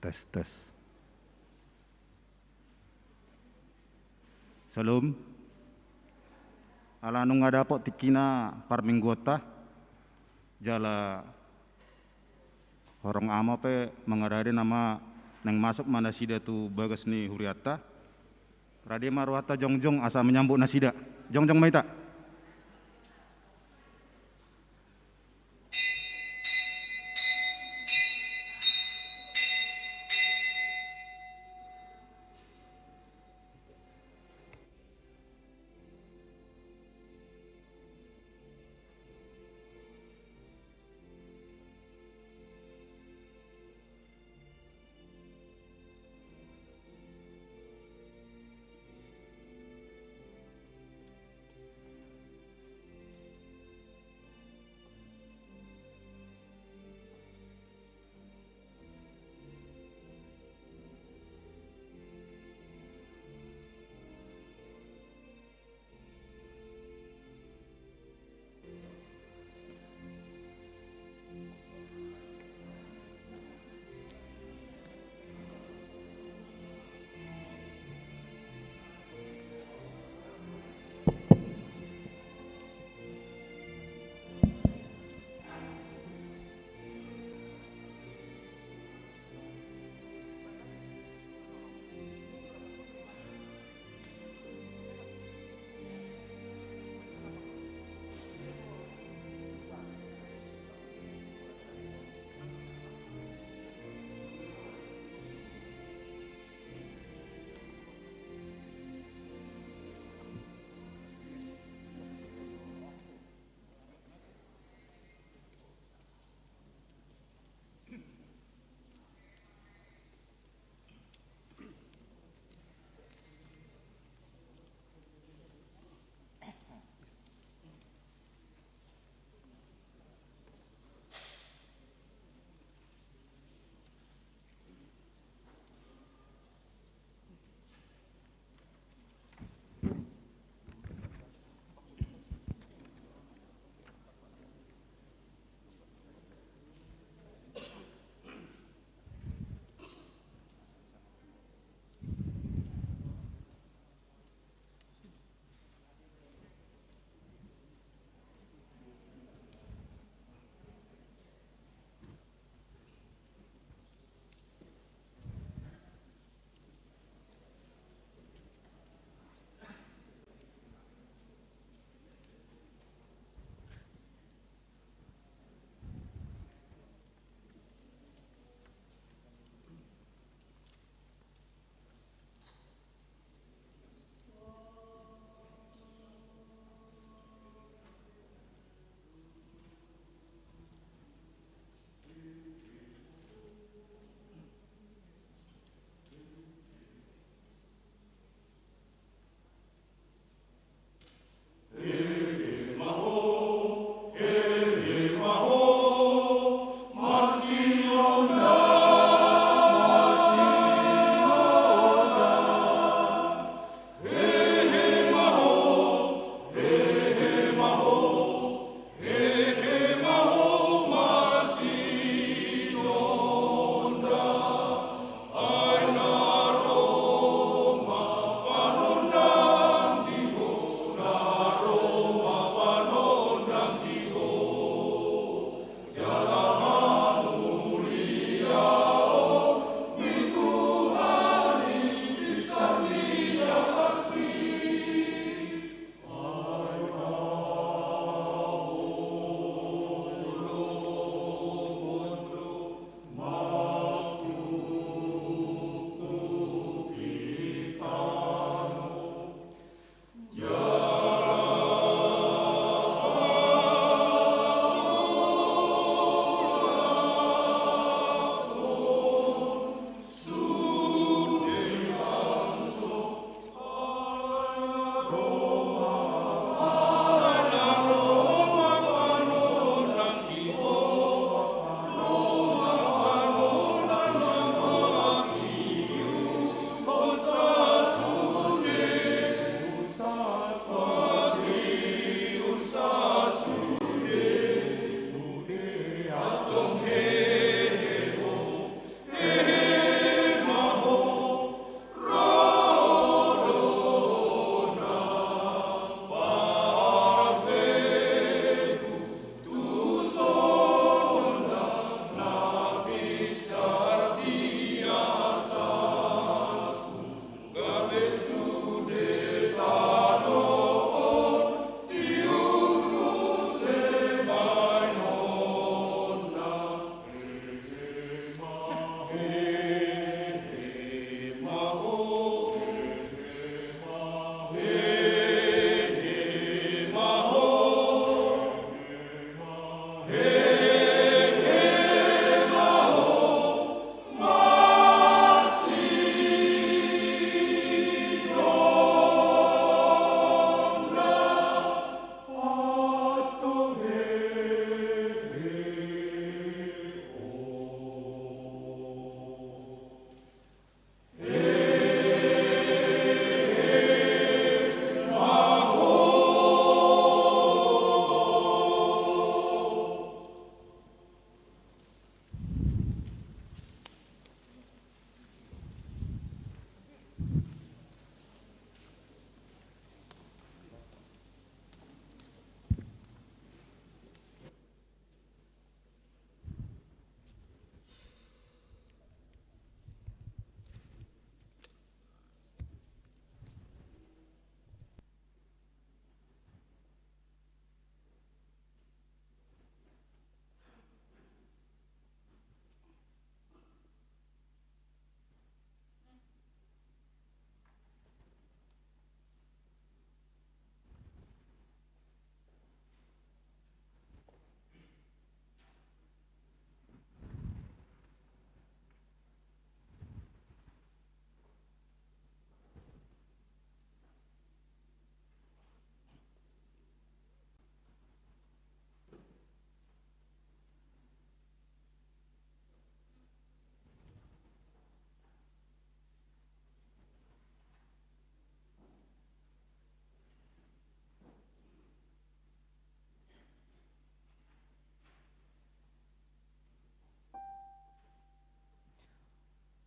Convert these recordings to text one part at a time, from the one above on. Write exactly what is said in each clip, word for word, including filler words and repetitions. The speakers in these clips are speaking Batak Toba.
Tes, tes. Salam. Ala nunga dapot tingkina parmingguonta, jala horong ama pe mangaradei nama naeng masuk ma nasida tu bagas ni hurianta. Rade ma rohanta jongjong asa menyambut nasida. Jongjong ma hita.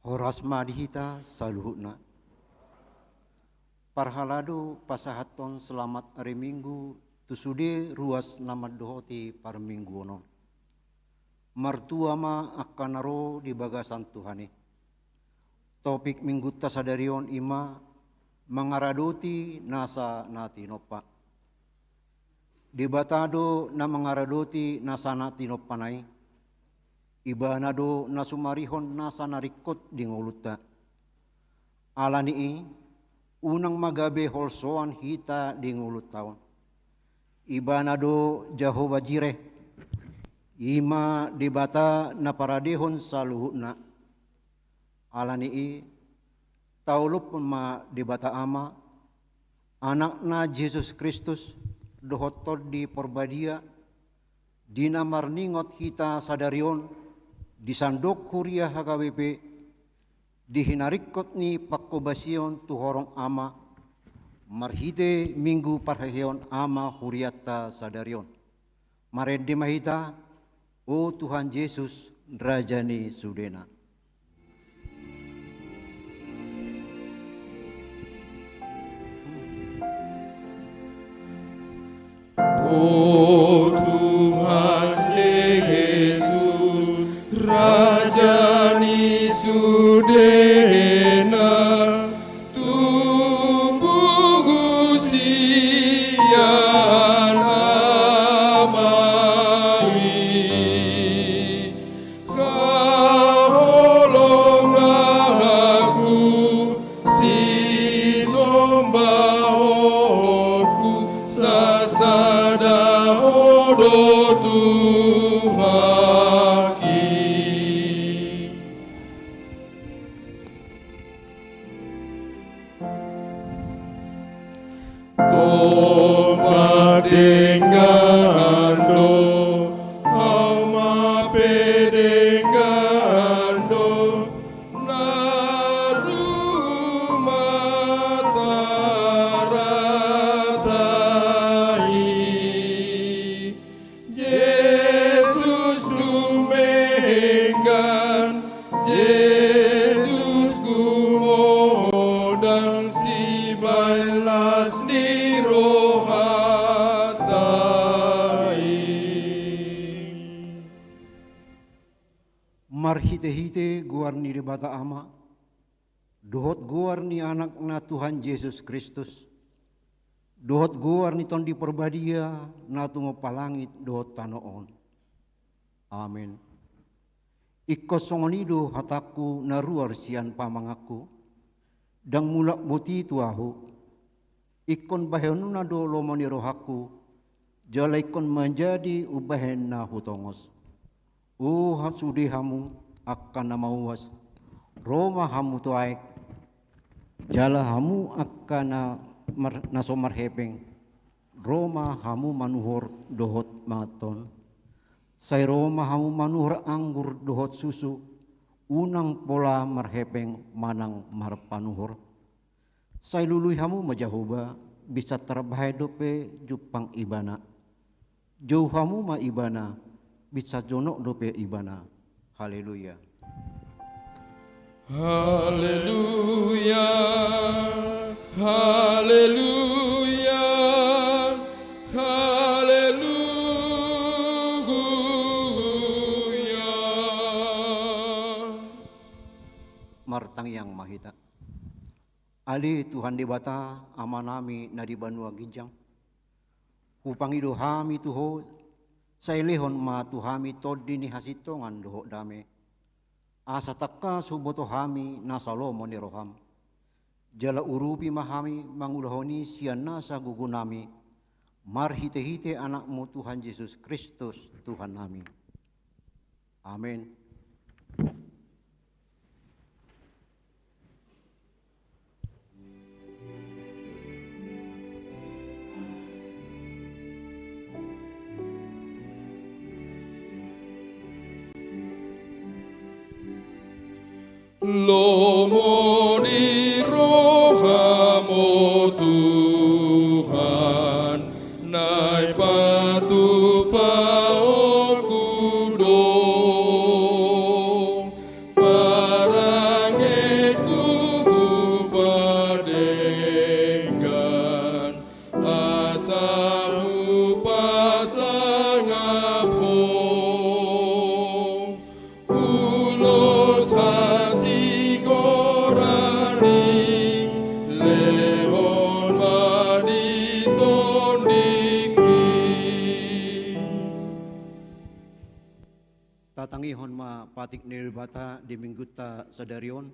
Horas ma di hita saluhutna. Parhalado pasahathon selamat ari Minggu tu sude ruas na mandohoti parmingguon on. Martua ma angka na ro di bagasan Tuhan i. Topik Minggunta sadari on i ma mangaradoti nasa na tinompa. Debata do na mangaradoti nasa na tinompana i. Ibana do na sumarihon nasa na ringkot di ngolunta. Ala ni i, unang ma gabe holsoan hita di ngolunta on. Ibana do Jahowa Jireh, i ma Debata na paradehon saluhutna. Ala ni i, taolophon ma Debata Ama, Anakna Jesus Kristus, dohot Tondi Porbadia, di na marningot hita sadari on, di sandok huria H K B P, di hinaringkot ni panghobasion tu horong Ama, marhite Minggu parheheon Ama hurianta sadari on. Marende ma hita, o Tuhan Jesus, Raja ni sudena. O Tuhan Jesus, Raja ni sudena, tumbuhon sian Ama i, haholonganku, sisombahonku, sasada Ho do Tuhanki. Tong ma denggan do, hauma pe denggan do, na rumah tarata i. Jesus dumenggan, Jesus gumodang, sibaen las ni rohanta i. Marhitehite goar ni Debata Ama, dohot goar ni Anakna Tuhan Jesus Kristus, dohot goar ni Tondi Porbadia na tumompa langit dohot tano on. Amen. Ingkon songon i do hatangku na ruar sian pamanganku, ndang mulak boti tu ahu. Ingkon bahenonna do lomo ni rohangku, jala ingkon manjadi umbahen na hutongos. O ha-, sude hamu angka na mauas, ro ma hamu tu aek, jala hamu angka na mar-, na so marhepeng, ro ma hamu manuhor dohot manganhon. Sai ro ma hamu manuhor anggur dohot susu, unang pola marhepeng manang marpanuhor. Sai lului hamu ma Jahowa, binsar tarbahen dope jumpang Ibana. Jou hamu ma Ibana, binsar jonok dope Ibana. Haleluya. Haleluya, haleluya, haleluya. Martangiang ma hita. Ale Tuhan Debata, Amanami na di banua ginjang, hupangido hami tu Ho, sai lehon ma tu hami tondi ni hasintongan dohot dame, asa tangkas huboto hami nasa lomo ni roham. Jala urupi ma hami mangulahon i sian nasa gogonami, marhitehite Anakmu Tuhan Jesus Kristus, Tuhannami. Amen. Lomo ni roham, o Tuhan, na ipatupa ho do. Parange ma patik ni Debata di minggunta sadari on,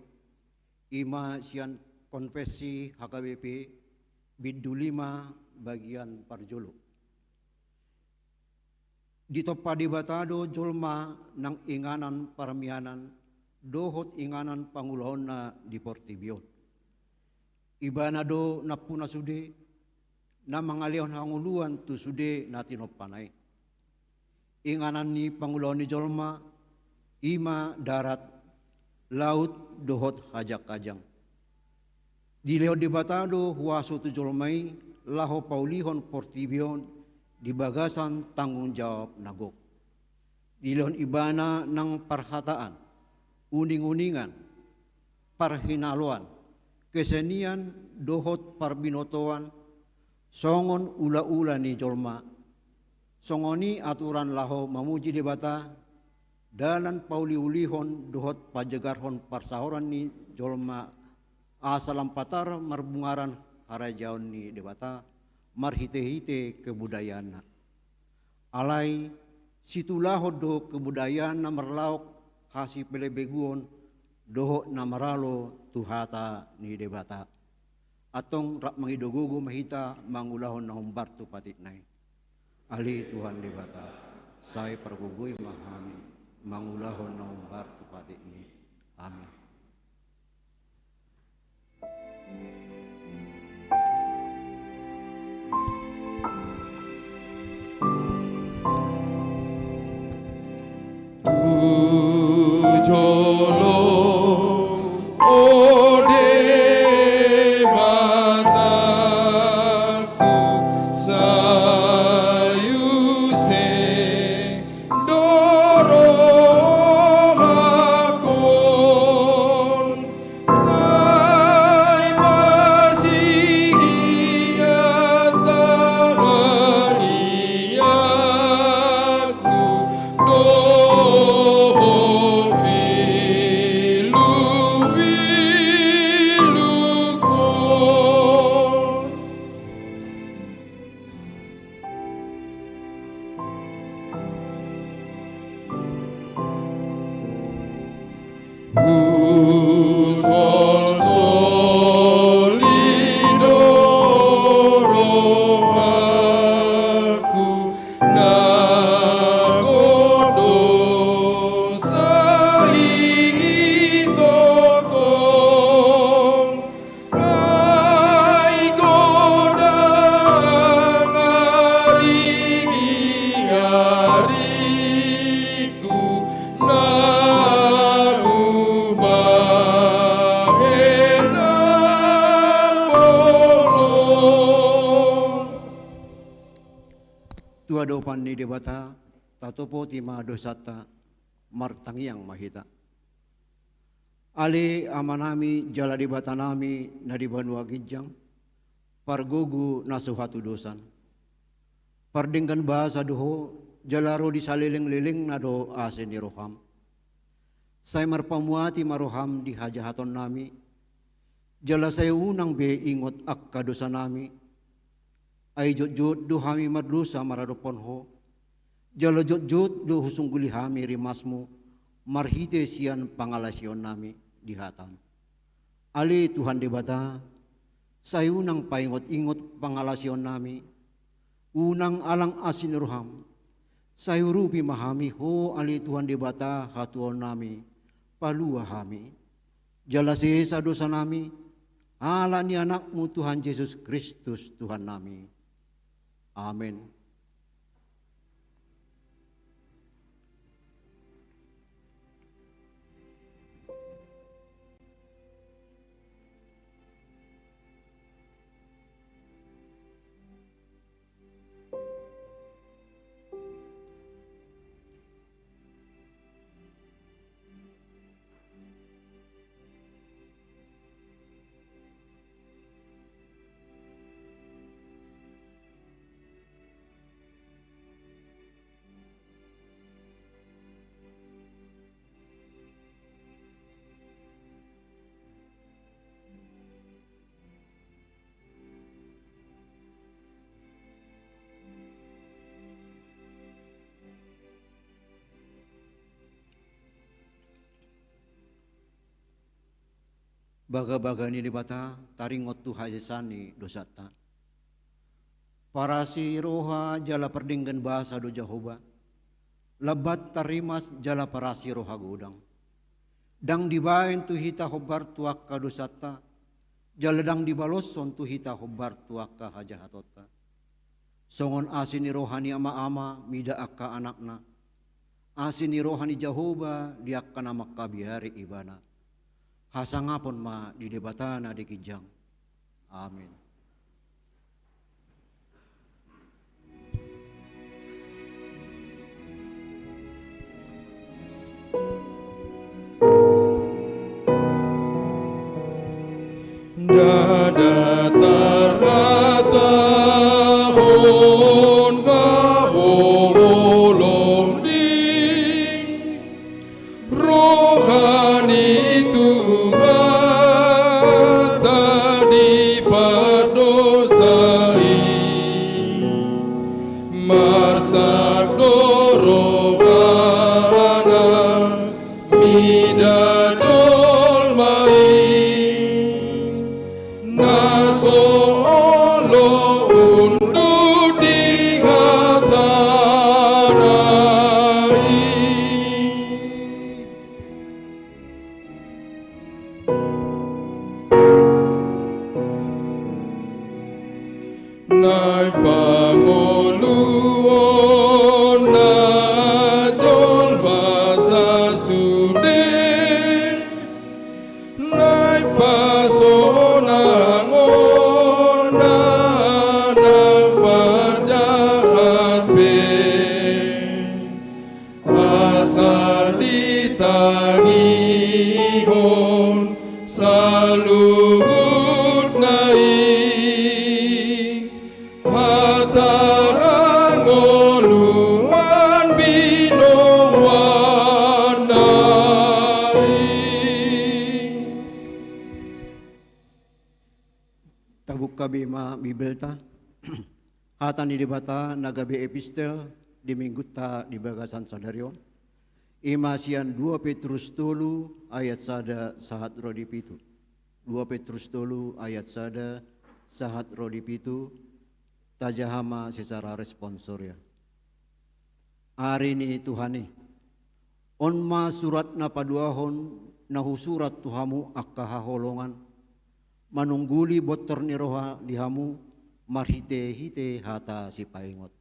i ma sian Konfessi H K B P bindu lima bagian parjolo. Ditompa Debata do jolma nang inganan parmianan dohot inganan pangulaonna di portibi on. Ibana do nampuna sude, na mangalehon hangoluan tu sude na tinompana i. Inganan ni pangulaon ni jolma, i ma darat, laut dohot hajang-hajang. Dilehon Debata do huaso tu jolma i laho paulihon portibi on di bagasan tanggung jawab na gok. Dilehon ibana nang parhataan, uning-uningan, parhinaloan, kesenian dohot parbinotoan, songon ula-ula ni jolma. Songon i aturan laho mamuji Debata, dalan pauli-ulihon dohot pajagarhon parsaoran ni jolma, asa lam patar marbungaran harajaon ni Debata marhite-hite kebudayaanna. Alai situlahon do kebudayaan na marlaok hasipelebeguon dohot na maralo tu hata ni Debata. Antong rap mangido gogo ma hita mangulahon na hombar tu patikna i. Ale Tuhan Debata, sai pargogoi ma hami mangulahon na hombar tu patikmi. Amin. Tu jolo, o Debata, tu sai use do rohangkon, sai masihian tangiangku dohot pilu-pilungkon. Husolsoli do rohangku na godang sahitongkon. Ai godang ari-ariku na hubahen na bolon. Tu adopan ni Debata, tatopoti ma dosanta, martangiang ma hita. Ale Amanami jala Debatanami na di banua ginjang, pargogo na so hatudosan. Pardenggan basa do Ho, jala ro di saleleng-lelengna do asi ni roham. Sai marpamuati ma roham di hajahatonnami, jala sai unang be ingot angka dosanami. Ai jotjot do hami mardosa maradophon Ho, jala jotjot do husungguli hami rimasmu marhite sian pangalaosionnami di hatam. Ale Tuhan Debata, sai unang paingot-ingot pangalaosionnami, unang alang asi ni roham, sai urupi ma hami Ho ale Tuhan Debata hatuaonnami, palua hami. Jala sesa dosanami, ala ni Anakmu Tuhan Jesus Kristus Tuhannami. Amen. Bagabaga ni Debata taringot tu hasesaan ni dosanta. Parasi roha jala pardenggan basa do Jahowa. Lambat tarrimas jala parasi roha godang. Ndang dibaen tu hita hombar tu angka dosanta, jala ndang dibaloshon tu hita hombar tu angka hajahatonta. Songon asi ni roha ni ama-ama mida angka anakna, asi ni roha ni Jahowa di angka na mangkabiari ibana. Hasangapon ma di Debata na di ginjang. Amen. Ndada tarhatahon ma holong ni roha ni Tuhanta di pardosa i. Marsak do rohana mida jolma i, na so olo unduk di hatana i. Naeng pangoluonna jolma sasude, naeng pasonangonna anak parjahat pe. Asal ditangihon saluhutna i, hata hangoluan binoanna i. Tabuka be ma Bibelta. Hata ni Debata na gabe epistel di minggunta di bagasan sadari on, i ma sian dua Petrus tolu ayat sada sahat ro di pitu. Dua Petrus tolu ayat sada sahat ro di pitu. Tajaha ma secara responsoria. Ari ni Tuhan i. On ma surat na paduahon na husurat tu hamu angka haholongan, manungguli bontor ni roha di hamu marhitehite hata sipaingot.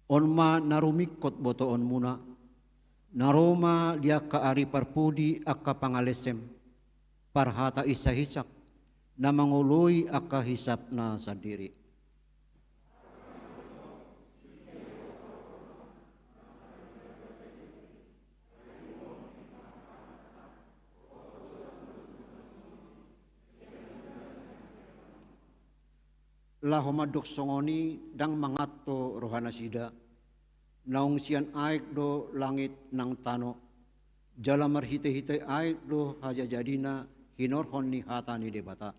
On ma na rumingkot botoonmuna, na ro ma di angka ari parpudi angka pangalesem, parhata insahinsak, na mangoloi angka hisapna sandiri. Laho mandok songon i ndang manganto rohanasida, naung sian aek do langit nang tano, jala marhitehite aek do hajajadina hinorhon ni hata ni Debata.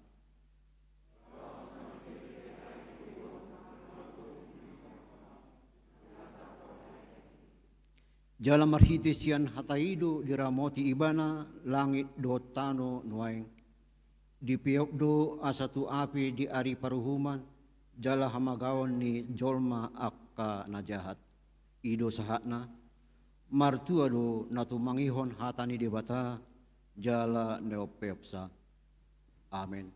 Jala marhite sian hata i do diramoti ibana langit dohot tano nuaeng. Dipeop do asa tu api di ari paruhuman jala hamagaon ni jolma angka na jahat. I do sahatna, martua do na tumangihon hata ni Debata jala neoppeopsa. Amen.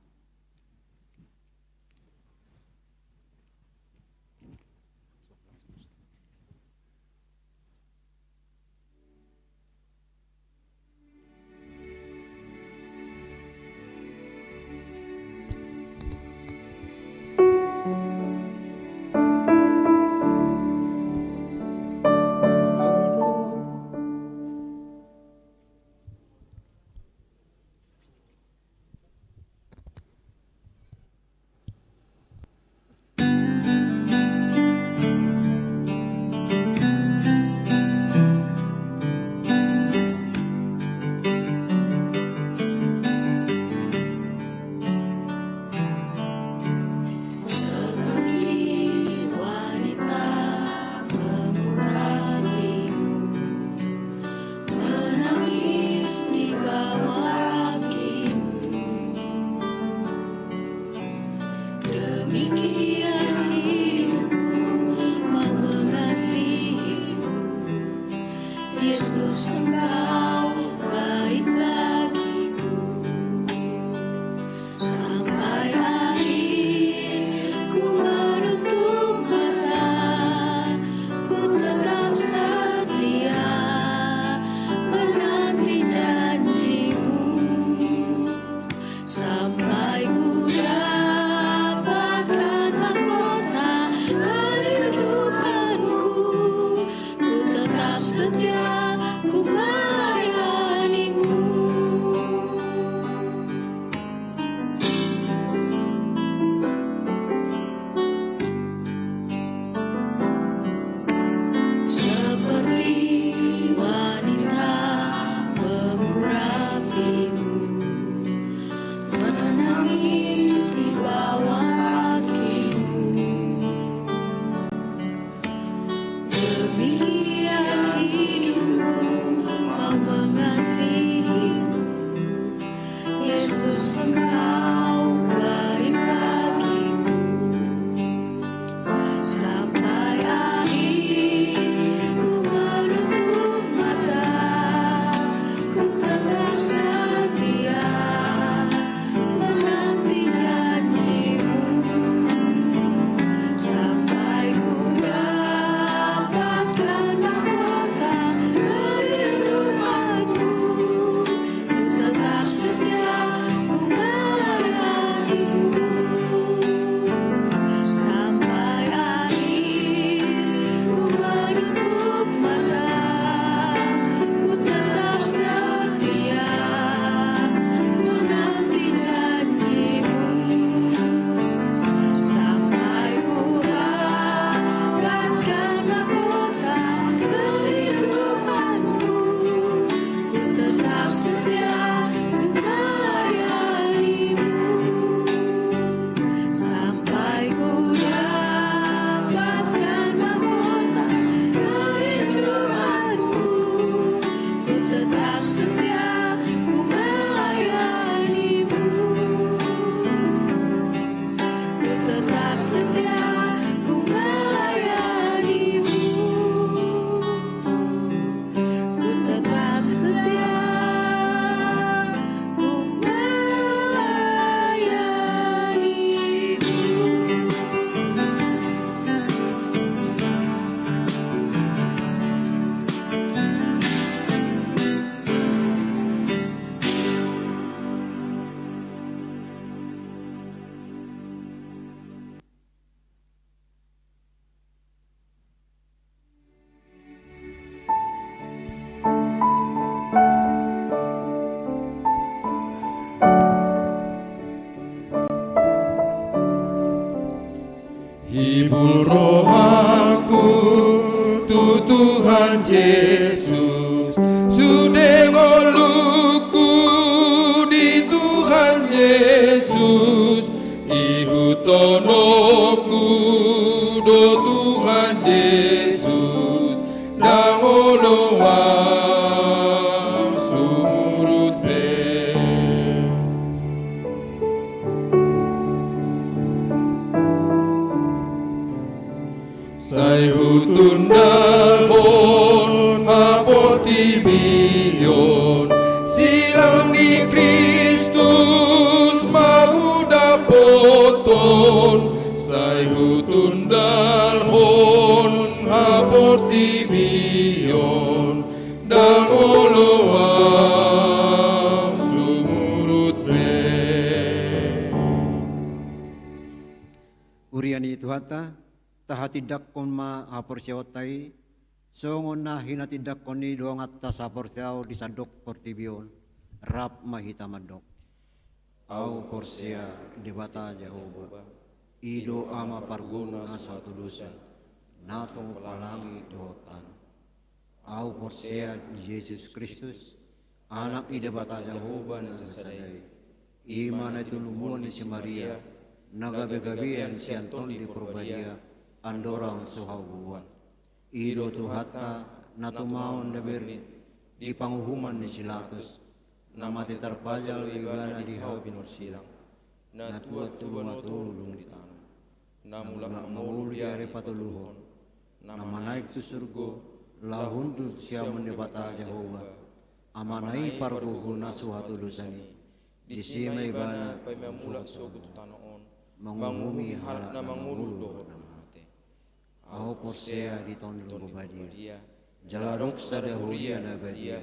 Setia ku melayanimu, sampai ku dapatkan mahkota kehidupanku. Ku tetap setia ku melayanimu. Ku tetap setia ku melayanimu. Ku tetap setia ku melayanimu. Hibul rohangku tu Tuhan Jesus, sude ngolungku di Tuhan Jesus, ihuthononku do Tuhan Jesus, ndang olo ahu sumurut be. Sai hutundalhon haportibion, silang ni Kristus ma hudapothon. Sai hutundalhon haportibion, ndang olo ahu sumurut be. Huria ni Tuhanta, tahatindangkon ma haporseaonta i, songon na hinatindangkon ni donganta saporseaon di sandok portibi on. Rap ma hita mandok. Ahu porsea Debata Jahowa, i do Ama parguru na so hatudosan, na tumompa langit dohot tano. Ahu porsea di Jesus Kristus, Anak ni Debata Jahowa na sasada i. I ma na tinumuan ni si Maria, na gabegabean sian Tondi Porbadia, andorang so haubuan. I do Tuhanta, na tumaon na bernit di panguhuman ni si Pilatus, na mate tarpajal Ibana di hau pinorsilang, na tuat tu luma tolu dung di tano, na mulak mangolu di ari patoluhon, na manaek tu surgo, laho hundul tu siamun ni Debata Jahowa, Amana i pargogoi na so hatudosan i. Disi ma Ibana paima mulak sogot tu tano on, manguhumi halak na mangolu dohot na mate. Ahu porsea di Tondi Porbadia, jala adong sada huria na badia,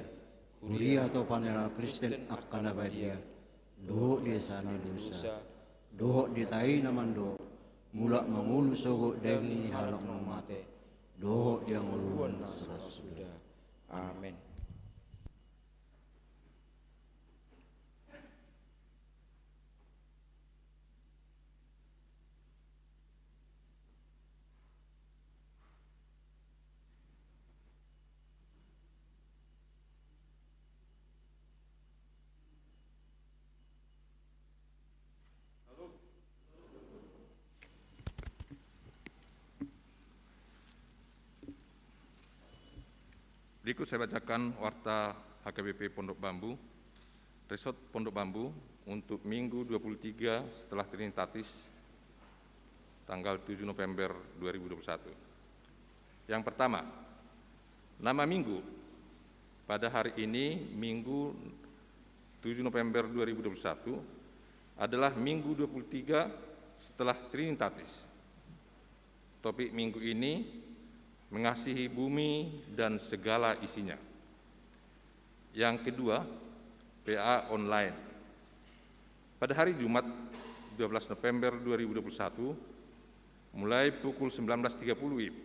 huria hatopan ni halak Kristen angka na badia, dohot di esa ni dosa, dohot di tai na mandok, mulak mangolu sogot daging ni halak na mate, dohot di hangoluan na so ra suda. Amen. Berikut saya bacakan warta H K B P Pondok Bambu, Resort Pondok Bambu untuk Minggu dua puluh tiga setelah Trinitatis, tanggal tujuh November dua ribu dua puluh satu. Yang pertama, nama minggu pada hari ini, Minggu tujuh November dua ribu dua puluh satu, adalah Minggu dua puluh tiga setelah Trinitatis. Topik minggu ini, mengasihi bumi dan segala isinya. Yang kedua, P A online. Pada hari Jumat, dua belas November dua ribu dua puluh satu, mulai pukul sembilan belas tiga puluh W I B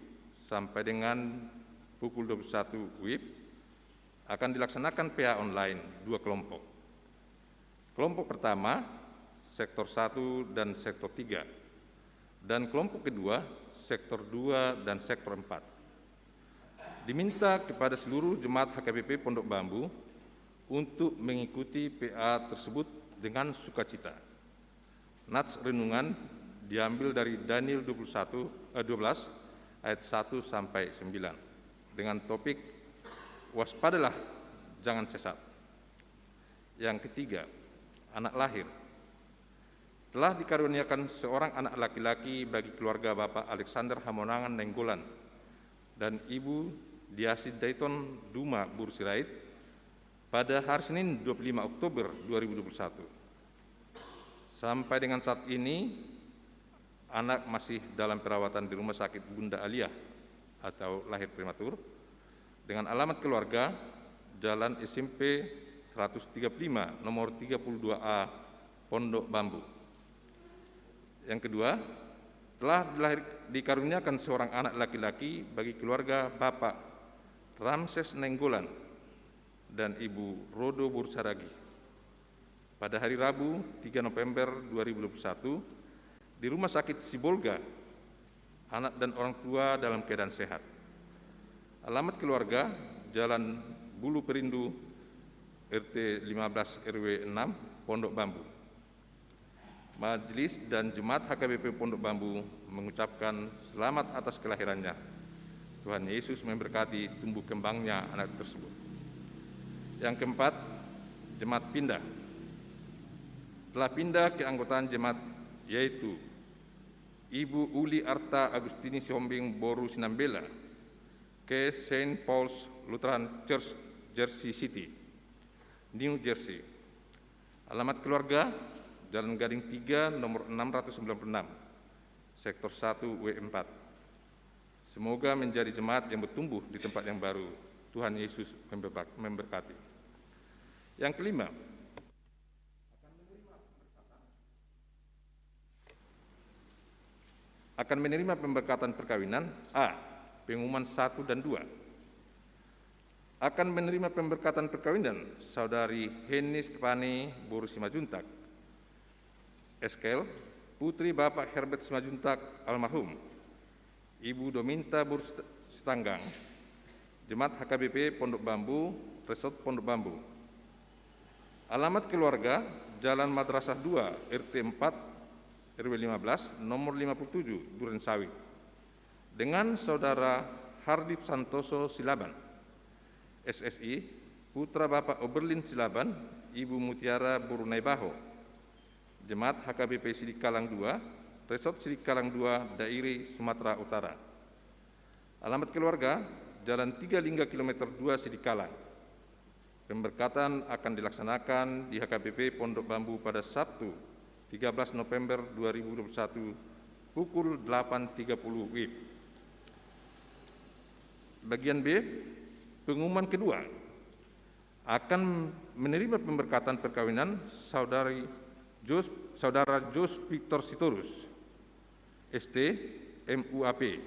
sampai dengan pukul dua puluh satu W I B, akan dilaksanakan P A online dua kelompok. Kelompok pertama, sektor satu dan sektor tiga, dan kelompok kedua, sektor dua dan sektor empat. Diminta kepada seluruh jemaat H K B P Pondok Bambu untuk mengikuti P A tersebut dengan sukacita. Nats renungan diambil dari Daniel dua puluh satu, eh, dua belas ayat satu sampai sembilan, dengan topik "Waspadalah, jangan sesat". Yang ketiga, anak lahir. Telah dikaruniakan seorang anak laki-laki bagi keluarga Bapak Alexander Hamonangan Nainggolan dan Ibu Diasi Daiton Duma Bursirait pada hari Senin dua puluh lima Oktober dua ribu dua puluh satu. Sampai dengan saat ini, anak masih dalam perawatan di Rumah Sakit Bunda Aliyah atau lahir prematur, dengan alamat keluarga Jalan S M P seratus tiga puluh lima, nomor tiga puluh dua A, Pondok Bambu. Yang kedua, telah dilahir-, dikaruniakan seorang anak laki-laki bagi keluarga Bapak Ramses Nainggolan dan Ibu Rodo Bursaragi pada hari Rabu, tiga November dua ribu dua puluh satu, di Rumah Sakit Sibolga, anak dan orang tua dalam keadaan sehat. Alamat keluarga, Jalan Bulu Perindu, R T lima belas R W enam, Pondok Bambu. Majelis dan Jemaat H K B P Pondok Bambu mengucapkan selamat atas kelahirannya. Tuhan Yesus memberkati tumbuh kembangnya anak tersebut. Yang keempat, jemaat pindah. Telah pindah keanggotaan jemaat, yaitu Ibu Uli Arta Agustini Sihombing boru Sinambela ke Saint Paul's Lutheran Church, Jersey City, New Jersey. Alamat keluarga, Jalan Gading tiga, nomor enam ratus sembilan puluh enam, sektor satu W empat. Semoga menjadi jemaat yang bertumbuh di tempat yang baru. Tuhan Yesus memberba-, memberkati. Yang kelima, akan menerima pemberkatan perkawinan. A. Pengumuman satu dan dua. Akan menerima pemberkatan perkawinan Saudari Heni Stefani boru Simanjuntak, Eskel, putri Bapak Herbert Simanjuntak almarhum, Ibu Dominta boru Sitanggang, jemaat H K B P Pondok Bambu, Resort Pondok Bambu. Alamat keluarga, Jalan Madrasah dua, R T empat, R W lima belas, nomor lima puluh tujuh, Duren Sawit. Dengan Saudara Hardip Santoso Silaban, S S I, putra Bapak Oberlin Silaban, Ibu Mutiara boru Naibaho, jemaat H K B P Sidikalang dua, Resort Sidikalang dua, Dairi, Sumatera Utara. Alamat keluarga, Jalan Tiga Lingga kilometer dua Sidikalang. Pemberkatan akan dilaksanakan di H K B P Pondok Bambu pada Sabtu, tiga belas November dua ribu dua puluh satu, pukul delapan tiga puluh W I B. Bagian B, pengumuman kedua. Akan menerima pemberkatan perkawinan Saudari Jos-, Saudara Jos Victor Sitorus, S T, M U A P,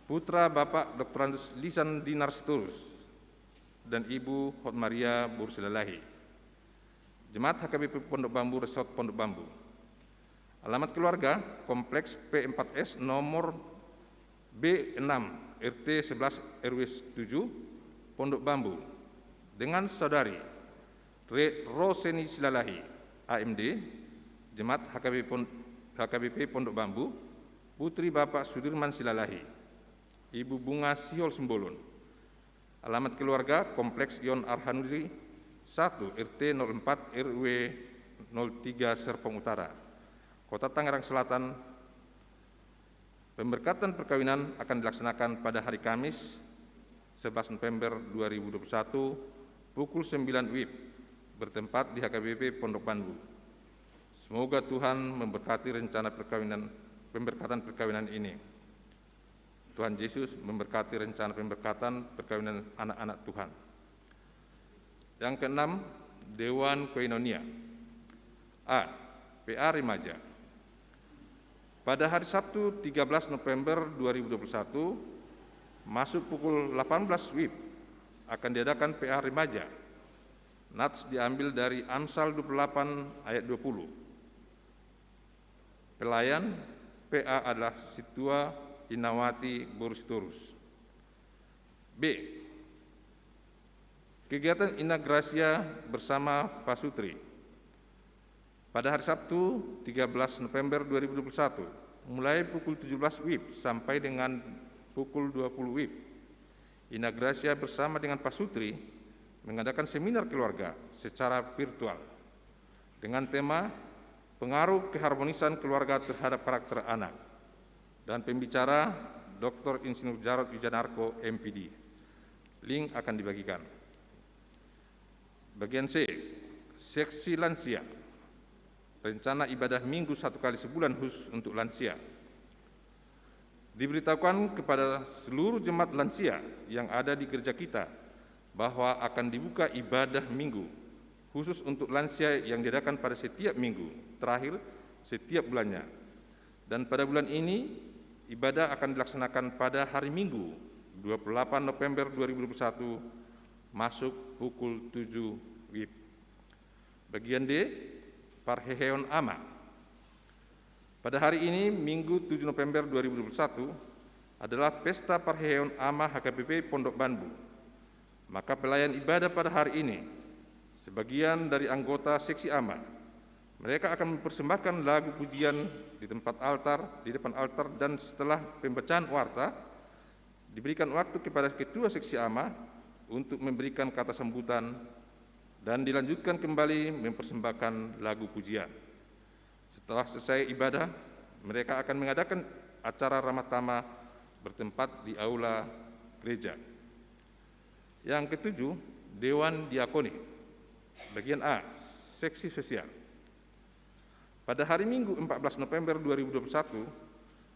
putra Bapak Doktorandus Lisan Dinar Sitorus dan Ibu Hotmaria boru Silalahi, jemaat H K B P Pondok Bambu, Resort Pondok Bambu. Alamat keluarga, Kompleks P empat S nomor B enam, R T sebelas R W tujuh, Pondok Bambu, dengan Saudari Re-, Roseni Silalahi, A M D, jemaat H K B Pon-, H K B P Pondok Bambu, putri Bapak Sudirman Silalahi, Ibu Bunga Sihol Simbolon. Alamat keluarga, Kompleks Yon Arhanudri satu, R T nol empat, R W nol tiga, Serpong Utara, Kota Tangerang Selatan. Pemberkatan perkawinan akan dilaksanakan pada hari Kamis, sebelas November dua ribu dua puluh satu, pukul sembilan W I B, bertempat di H K B P Pondok Bambu. Semoga Tuhan memberkati rencana perkawinan, pemberkatan perkawinan ini. Tuhan Yesus memberkati rencana pemberkatan perkawinan anak-anak Tuhan. Yang keenam, Dewan Koinonia. A. P A Remaja. Pada hari Sabtu, tiga belas November dua ribu dua puluh satu, masuk pukul delapan belas W I B, akan diadakan P A Remaja. Nats diambil dari Amsal dua puluh delapan ayat dua puluh. Pelayan, P A adalah Sintua Inawati boru Sitorus. B. P Kegiatan Inna Gracia bersama Pasutri. Pada hari Sabtu, tiga belas November dua ribu dua puluh satu, mulai pukul tujuh belas wib sampai dengan pukul dua puluh wib, Inna Gracia bersama dengan Pasutri mengadakan seminar keluarga secara virtual dengan tema Pengaruh Keharmonisan Keluarga Terhadap Karakter Anak, dan pembicara Doktor Insinyur Jarod Wijanarko, M P D. Link akan dibagikan. Bagian C, seksi lansia. Rencana ibadah Minggu satu kali sebulan khusus untuk lansia. Diberitahukan kepada seluruh jemaat lansia yang ada di gereja kita bahwa akan dibuka ibadah Minggu khusus untuk lansia yang diadakan pada setiap minggu terakhir setiap bulannya. Dan pada bulan ini, ibadah akan dilaksanakan pada hari Minggu, dua puluh delapan November dua ribu dua puluh satu, masuk pukul tujuh wib. Bagian D, parheheon ama. Pada hari ini, Minggu tujuh November dua ribu dua puluh satu, adalah pesta parheheon ama H K B P Pondok Bambu. Maka pelayan ibadah pada hari ini, sebagian dari anggota seksi ama, mereka akan mempersembahkan lagu pujian di tempat altar, di depan altar, dan setelah pembacaan warta, diberikan waktu kepada ketua seksi ama untuk memberikan kata sambutan dan dilanjutkan kembali mempersembahkan lagu pujian. Setelah selesai ibadah, mereka akan mengadakan acara ramah tamah bertempat di aula gereja. Yang ketujuh, Dewan Diakoni. Bagian A, seksi sosial. Pada hari Minggu empat belas November dua ribu dua puluh satu,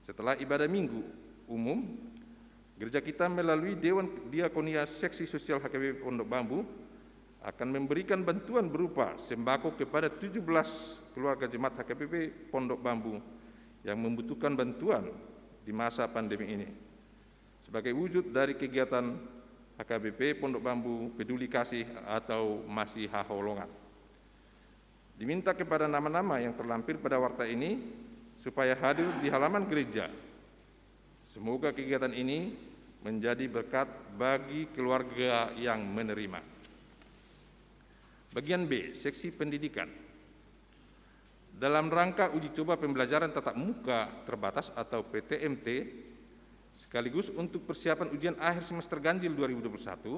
setelah ibadah Minggu umum, gereja kita melalui Dewan Diakonia Seksi Sosial H K B P Pondok Bambu akan memberikan bantuan berupa sembako kepada tujuh belas keluarga jemaat H K B P Pondok Bambu yang membutuhkan bantuan di masa pandemi ini, sebagai wujud dari kegiatan H K B P Pondok Bambu Peduli Kasih atau Masihaholongan. Diminta kepada nama-nama yang terlampir pada warta ini supaya hadir di halaman gereja. Semoga kegiatan ini menjadi berkat bagi keluarga yang menerima. Bagian B, seksi pendidikan. Dalam rangka uji coba pembelajaran tatap muka terbatas atau P T M T, sekaligus untuk persiapan ujian akhir semester ganjil dua ribu dua puluh satu,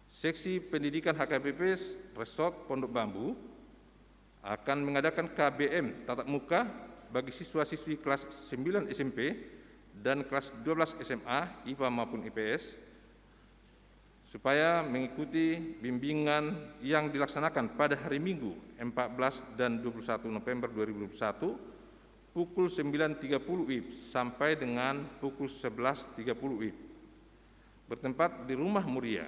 Seksi Pendidikan H K B P Resort Pondok Bambu akan mengadakan K B M tatap muka bagi siswa-siswi kelas sembilan S M P dan kelas dua belas S M A, I P A maupun I P S, supaya mengikuti bimbingan yang dilaksanakan pada hari Minggu, empat belas dan dua puluh satu November dua ribu dua puluh satu, pukul sembilan tiga puluh wib sampai dengan pukul sebelas tiga puluh wib, bertempat di Rumah Muria.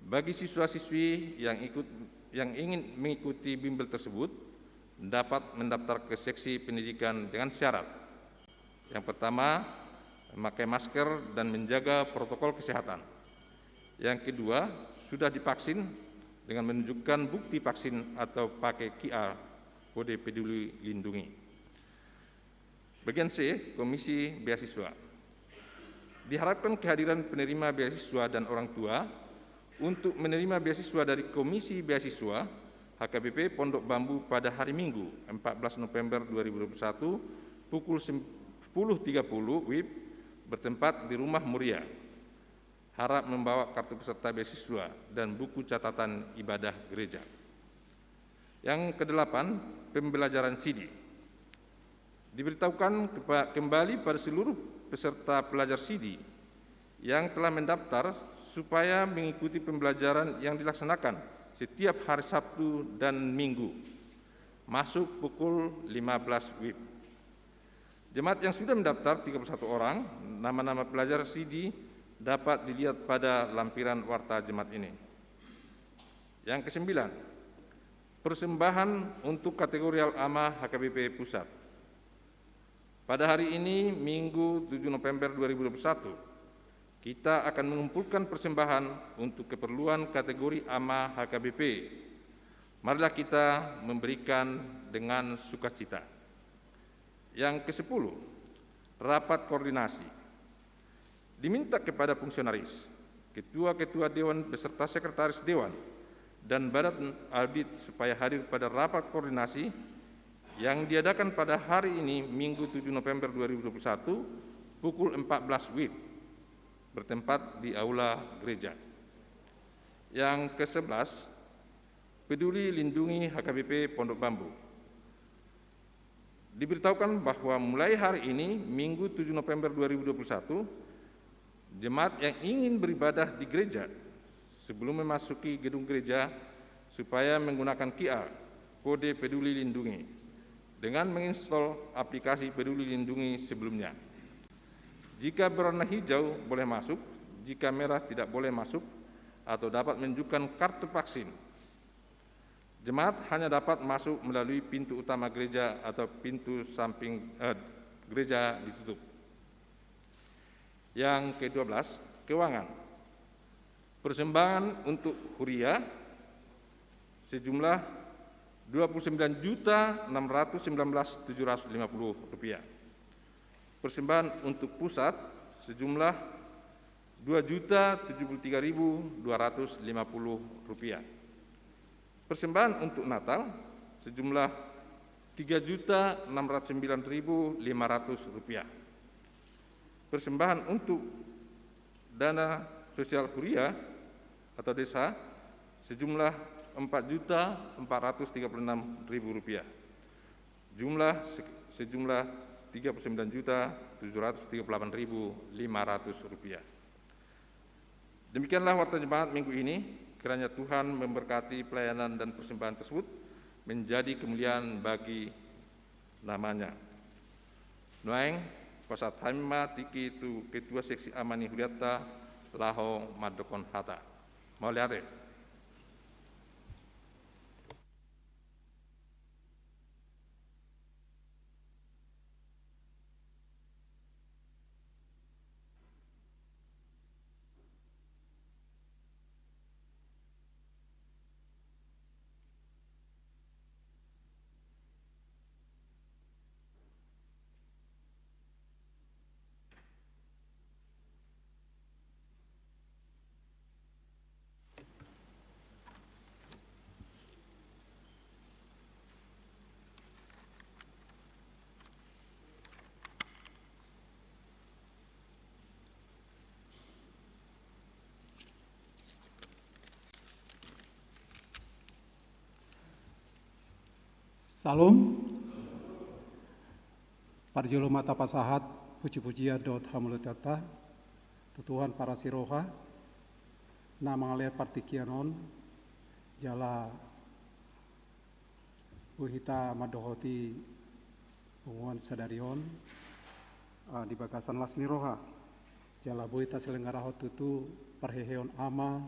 Bagi siswa-siswi yang ikut, yang ingin mengikuti bimbel tersebut, dapat mendaftar ke seksi pendidikan dengan syarat. Yang pertama, memakai masker dan menjaga protokol kesehatan. Yang kedua, sudah divaksin dengan menunjukkan bukti vaksin atau pakai Q R, kode Peduli Lindungi. Bagian C, Komisi Beasiswa. Diharapkan kehadiran penerima beasiswa dan orang tua untuk menerima beasiswa dari Komisi Beasiswa H K B P Pondok Bambu pada hari Minggu, empat belas November dua ribu dua puluh satu, pukul sepuluh tiga puluh wib, bertempat di Rumah Muria. Harap membawa kartu peserta beasiswa dan buku catatan ibadah gereja. Yang kedelapan, pembelajaran sidi. Diberitahukan kepa-, kembali pada seluruh peserta pelajar sidi yang telah mendaftar supaya mengikuti pembelajaran yang dilaksanakan setiap hari Sabtu dan Minggu, masuk pukul lima belas wib. Jemaat yang sudah mendaftar tiga puluh satu orang, nama-nama pelajar sidi dapat dilihat pada lampiran warta jemaat ini. Yang kesembilan, persembahan untuk kategorial ama H K B P Pusat. Pada hari ini, Minggu tujuh November dua ribu dua puluh satu, kita akan mengumpulkan persembahan untuk keperluan kategori ama H K B P. Marilah kita memberikan dengan sukacita. Yang kesepuluh, rapat koordinasi. Diminta kepada fungsionaris ketua-ketua dewan beserta sekretaris dewan, dan badan audit supaya hadir pada rapat koordinasi yang diadakan pada hari ini, Minggu tujuh November dua ribu dua puluh satu, pukul empat belas W I B, bertempat di aula gereja. Yang kesebelas, peduli lindungi H K B P Pondok Bambu. Diberitahukan bahwa mulai hari ini, Minggu tujuh November dua ribu dua puluh satu, jemaat yang ingin beribadah di gereja sebelum memasuki gedung gereja supaya menggunakan Q R, kode Peduli Lindungi, dengan menginstall aplikasi Peduli Lindungi sebelumnya. Jika berwarna hijau, boleh masuk. Jika merah, tidak boleh masuk atau dapat menunjukkan kartu vaksin. Jemaat hanya dapat masuk melalui pintu utama gereja atau pintu samping, eh, gereja ditutup. Yang kedua belas, keuangan. Persembahan untuk huria sejumlah dua puluh sembilan juta enam ratus sembilan belas tujuh ratus lima puluh rupiah. Persembahan untuk pusat sejumlah dua juta tujuh puluh tiga ribu dua ratus lima puluh rupiah. Persembahan untuk Natal sejumlah tiga juta enam ratus sembilan ribu lima ratus rupiah. Persembahan untuk dana sosial huria atau desa sejumlah empat juta empat ratus tiga puluh enam ribu rupiah. Jumlah se-, sejumlah tiga puluh sembilan juta tujuh ratus tiga puluh delapan ribu lima ratus rupiah. Demikianlah warta jemaat minggu ini. Kiranya Tuhan memberkati pelayanan dan persembahan tersebut menjadi kemuliaan bagi nama-Nya. Nuaeng, pasahat hami ma tingki tu ketua seksi ama ni hurianta laho mandokkon hata. Mauliate. Syalom. Parjolo ma tapasahat puji-pujian dohot hamuliateonta tu Tuhan parasi roha, na mangalehon partingkian on, jala boi hita mandohoti punguan sadari on, ah, di bagasan las ni roha. Jala boi taselenggarahon tutu parheheon ama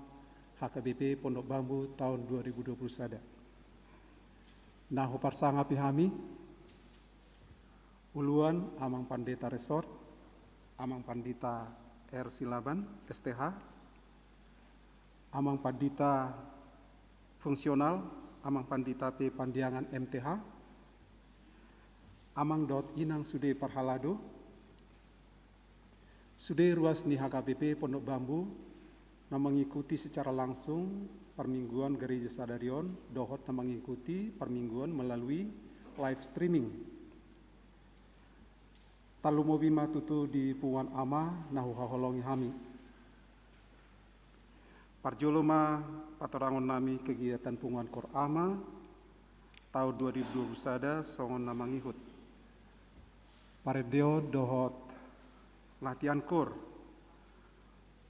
H K B P Pondok Bambu taon dua ribu dua puluh sada. Na huparsangapi hami, uluan Amang Pandita Resort, Amang Pandita R Silaban, S T H, Amang Pandita Fungsional, Amang Pandita P Pandiangan, M T H, Amang dohot Inang sude parhalado, sude ruas ni H K B P Pondok Bambu na mengikuti secara langsung parmingguan gereja sadari on, dohot na mengikuti parmingguan melalui live streaming. Tarlumobi ma tutu di punguan ama na huhaholongi hami. Parjolo ma patorangonnami kegiatan punguan KOR ama taon dua ribu dua puluh sada songon na mangihut. Parendeon dohot latihan KOR.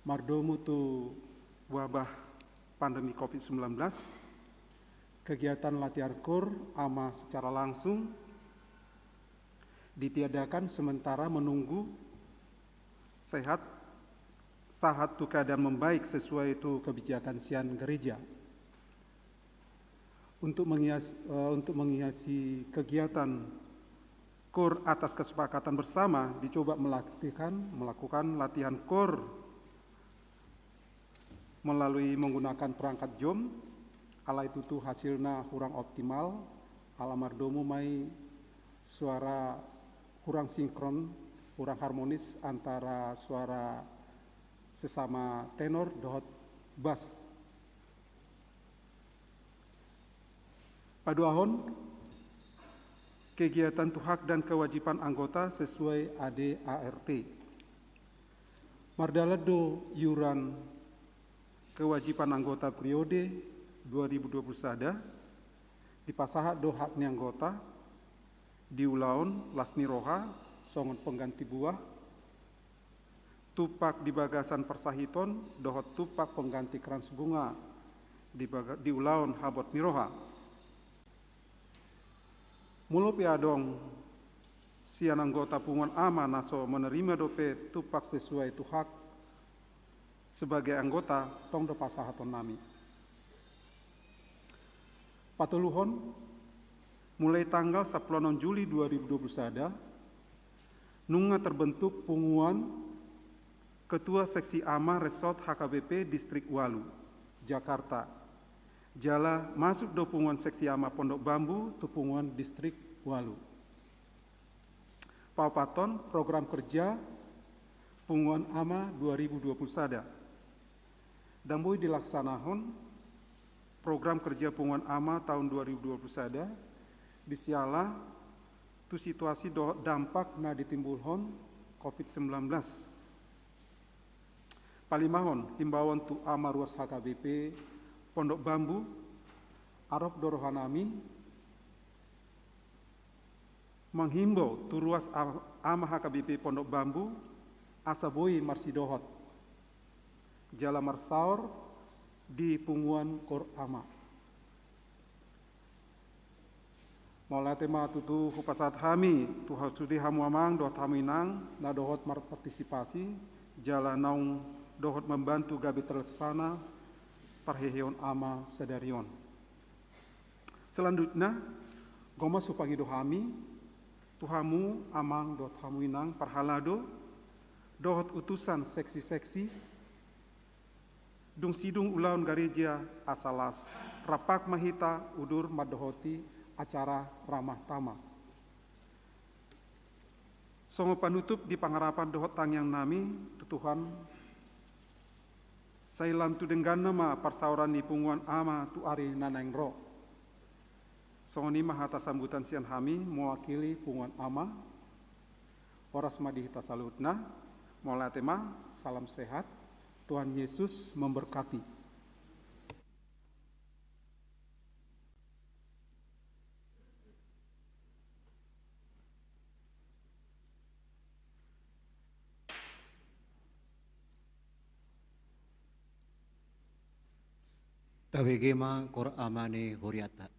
Mardomu tu wabah pandemi covid sembilan belas, kegiatan latihan KOR ama secara langsung ditiadakan sementara menunggu sehat, sahat tu keadaan membaik sesuai tu kebijakan sian gereja. Untuk menghias-, eh, untuk menghiasi kegiatan KOR atas kesepakatan bersama, dicoba melatihkan, melakukan latihan KOR melalui menggunakan perangkat Zoom, alai tutu hasilna hurang optimal, ala mardomu ma i suara hurang sinkron, hurang harmonis antara suara sesama tenor dohot bas. Paduahon, kegiatan tu hak dan kewajiban anggota sesuai A D A R T. Mardalan do iuran kewajiban anggota periode dua ribu dua puluh sada, dipasahat do hak ni anggota di ulaon las ni roha songon pengganti buah, tumpak di bagasan parsahiton dohot tumpak pengganti krans bunga di baga-, di ulaon habot ni roha. Molo pe adong sian anggota punguan ama na so menerima dope tumpak sesuai tu hak sebagai anggota, tong do pasahatonnami. Patoluhon, mulai tanggal sampulu onom Juli dua ribu dua puluh sada, nunga terbentuk punguan Ketua Seksi Ama Resort H K B P Distrik Walu, Jakarta. Jala masuk do punguan Seksi Ama Pondok Bambu tu punguan Distrik Walu. Paopathon, program kerja Punguan Ama dua ribu dua puluh sada. Ndang boi dilaksanahon program kerja Punguan Ama tahun dua ribu dua puluh sada, disiala tu situasi dohot dampak na ditimbulhon covid sembilan belas. Palimahon, himbauan tu ama ruas H K B P Pondok Bambu, arop do rohanami manghimbau tu ruas a-, ama H K B P Pondok Bambu, asa boi marsidohot jala marsaor di punguan Kor Ama. Mauliate ma tutu hupasahat hami tu ha-, sude hamu amang dohot hamu inang na dohot marpartisipasi jala naung dohot mambantu gabe terlaksana parheheon ama sadari on. Selanjutna, gomos hupangido hami tu hamu amang dohot hamu inang parhalado dohot utusan seksi-seksi, dung sidung ulaon gareja asa las, rap ma hita udur mandohoti acara ramah tamah. Songon panutup di pangarapan dohot tangiangnami tu Tuhan, sai lam tu dengganna ma parsaoran ni punguan ama tu ari na naeng ro. Songon i ma hata sambutan sian hami mewakili punguan ama. Horas ma di hita saluhutna. Mauliate ma, salam sehat. Tuhan Yesus memberkati. Tabege ma Kor Ama ni hurianta.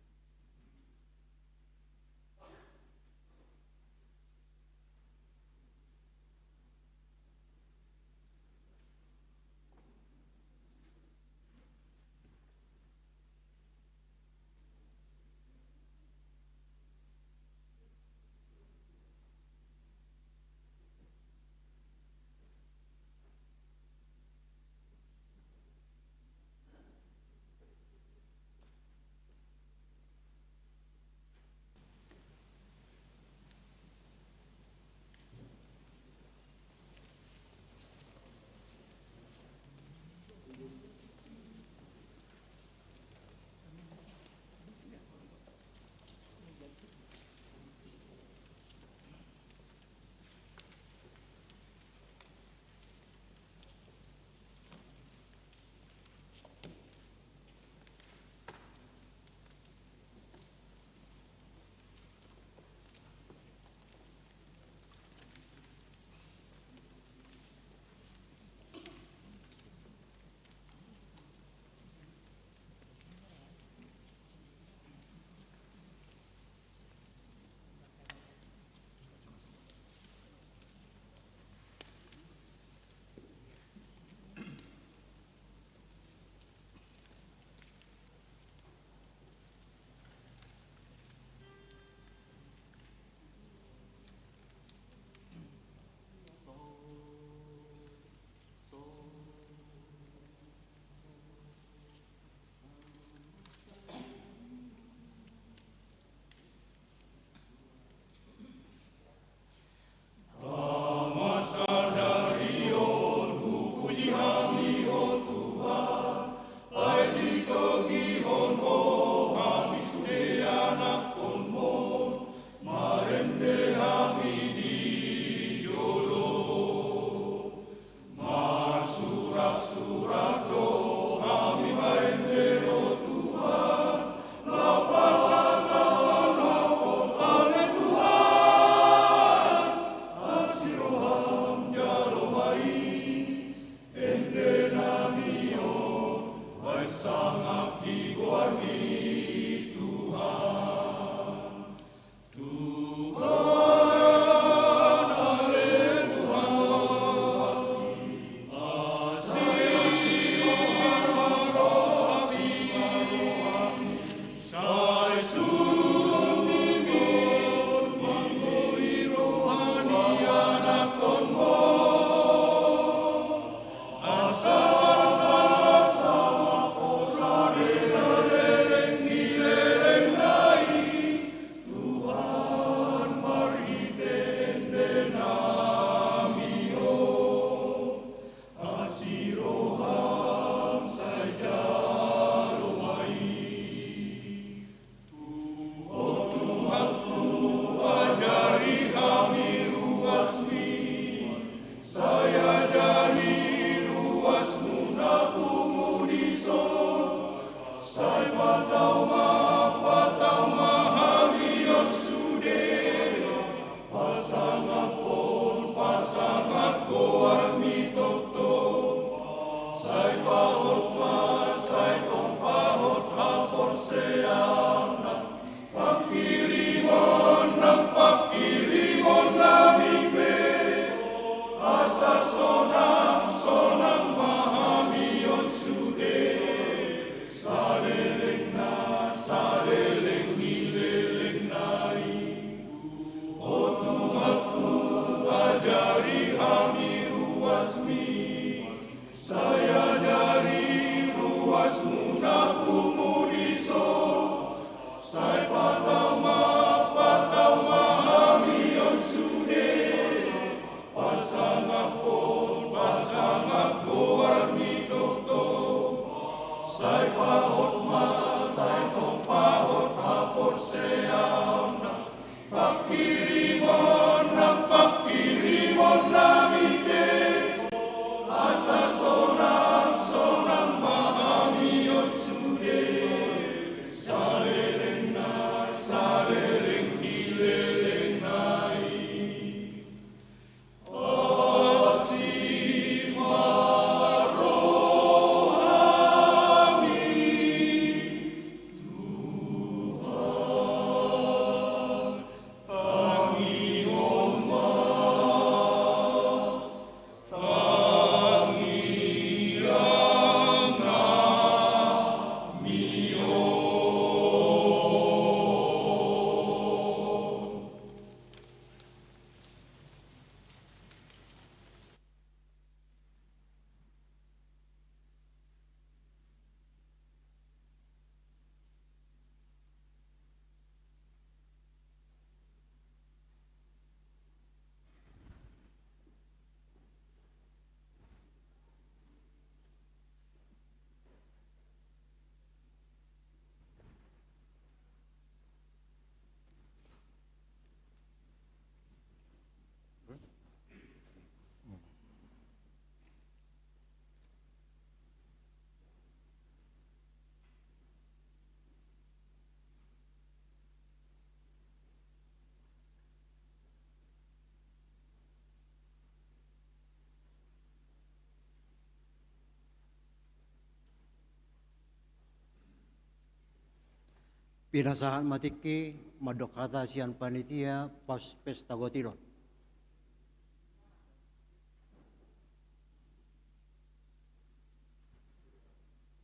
Pinasahat ma tingki, mandok hata sian panitia pas pesta gotilon.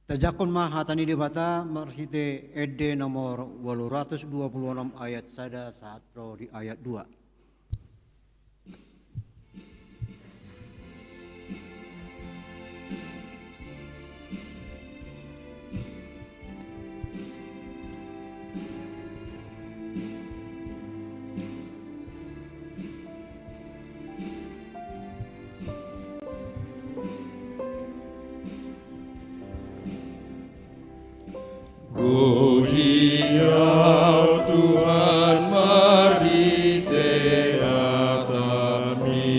Tajangkon ma hata ni Debata marhite ende nomor ualu ratus dua pulu onom ayat sada sahat ro di ayat dua. Gohi Au Tuhan marhite hataMi.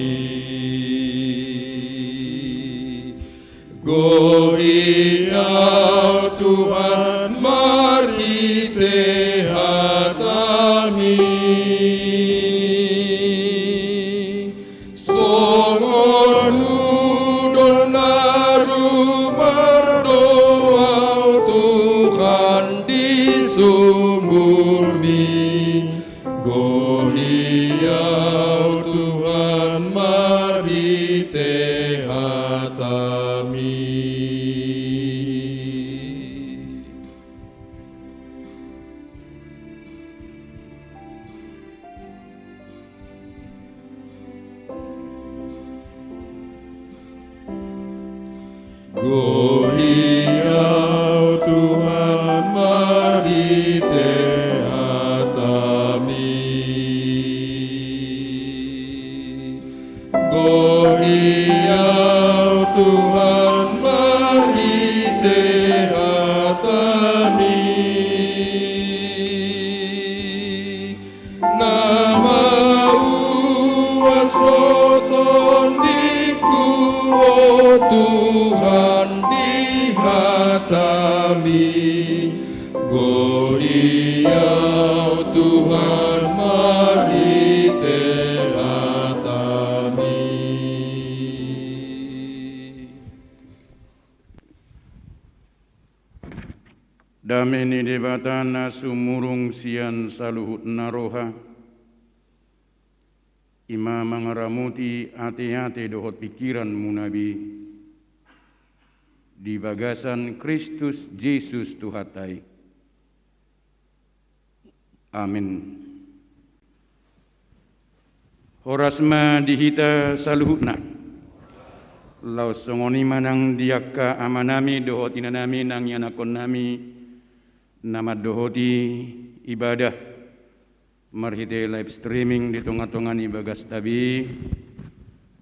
Gohi Au Tuhan marhite hataMi. Songon udon na rumar do Au Tuhan di sumurMi. Gohi Au Tuhan marhite hataMi. Gohi Au Tuhan marhite hataMi. Gohi Au Tuhan marhite hataMi. Na mauas do tondingku, o Tuhan, di hataMi. Gohi Au Tuhan marhite hataMi. Dame ni Debata na sumurung sian saluhutna roha, i ma mangaramoti ateate dohot pingkiranmuna be di bagasan Kristus Jesus Tuhanta i. Amin. Horas ma di hita saluhutna. Laos songon i ma nang di angka amanami dohot inanami nang ianakkonnami na mandohoti ibadah marhite live streaming di tongatonga ni bagasta be.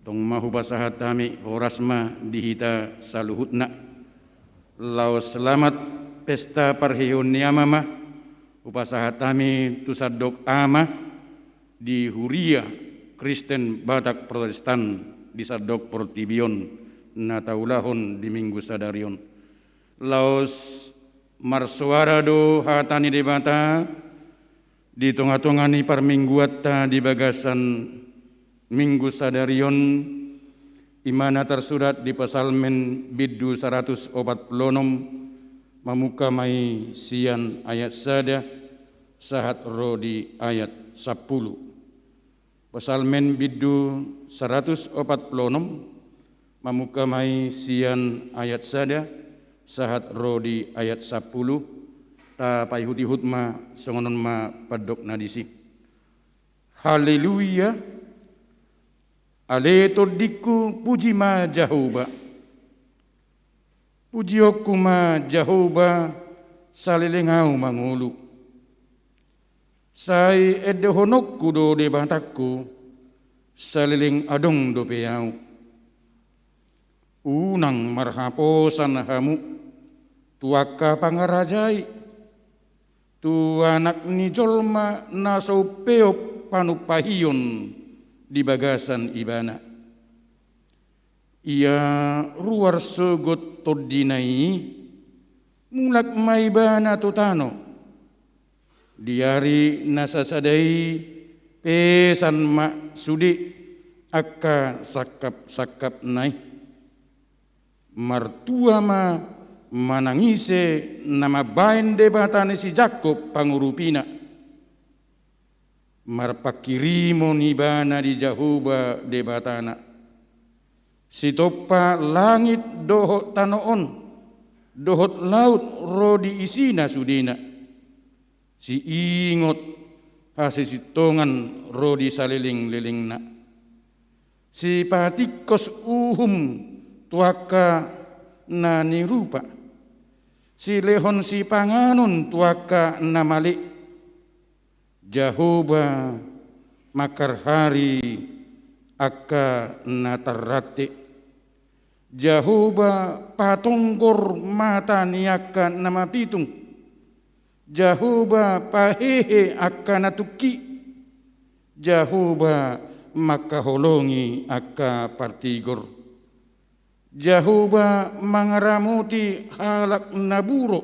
Tong ma hupasahat hami horas ma di hita saluhutna. Laos selamat pesta parheheon ni ama ma hupasahat hami tu sandok ama di Huria Kristen Batak Protestan di sandok portibi on na taulahon di Minggu sadari on. Laos marsoara do hata ni Debata di tongatonga ni parmingguanta di bagasan Minggu sadari on, i ma na tarsurat di Psalmen bindu saratus opat pulu onom, mamungka ma i sian ayat sada sahat ro di ayat sampulu. Psalmen bindu saratus opat pulu onom, mamungka ma i sian ayat sada sahat ro di ayat sampulu. Tapaihutihut ma, songon on ma pandokna disi. Haleluya. Ale tondingku, puji ma Jahowa. Pujionku ma Jahowa saleleng ahu mangolu. Sai endehononku do Debatangku saleleng adong dope ahu. Unang marhaposan hamu tu angka pangarajai, tu Anak ni jolma na so umpeop panumpahion di bagasan ibana. Ia ruar sogot tondina i, mulak ma ibana tu tano. Di ari na sasada i pesan ma sude angka sangkapsangkapna i. Martua ma Manang ise na mambahen Debata ni si Jakkob pangurupina, marpanghirimon ibana di Jahowa Debatana. Sitompa langit dohot tano on, dohot laut ro di isina sudena. Siingot hasisintongan ro di salelenglelengna. Sipatingkos uhum tu angka na nirupa. Silehon sipanganon tu angka na male. Jahowa mangharhari angka na tarrante. Jahowa patonggor mata ni angka na mapitung. Jahowa pahehe angka na tungki. Jahowa mangkaholongi angka partigor. Jahowa mangaramoti halak na buro.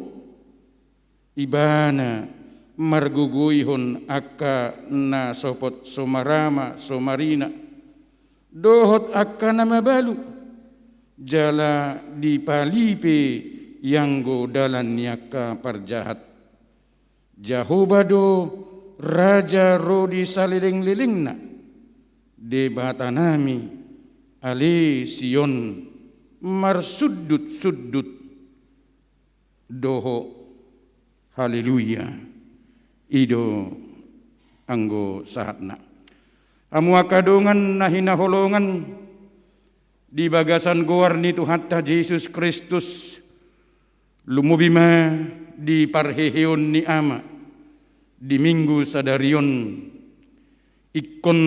Ibana margogoihon angka na sopot somarama somarina, dohot angka na mabalu, jala dipalipe ianggo dalan ni angka parjahat. Jahowa do raja ro di salelenglelengna, Debatanami, ale Sion, marsundutsundut. Dohot haleluya. I do anggo sahatna. Hamu angka dongan na hinaholongan di bagasan goar ni Tuhanta Jesus Kristus, lumobi ma di parheheon ni Ama di Minggu sadari on, ingkon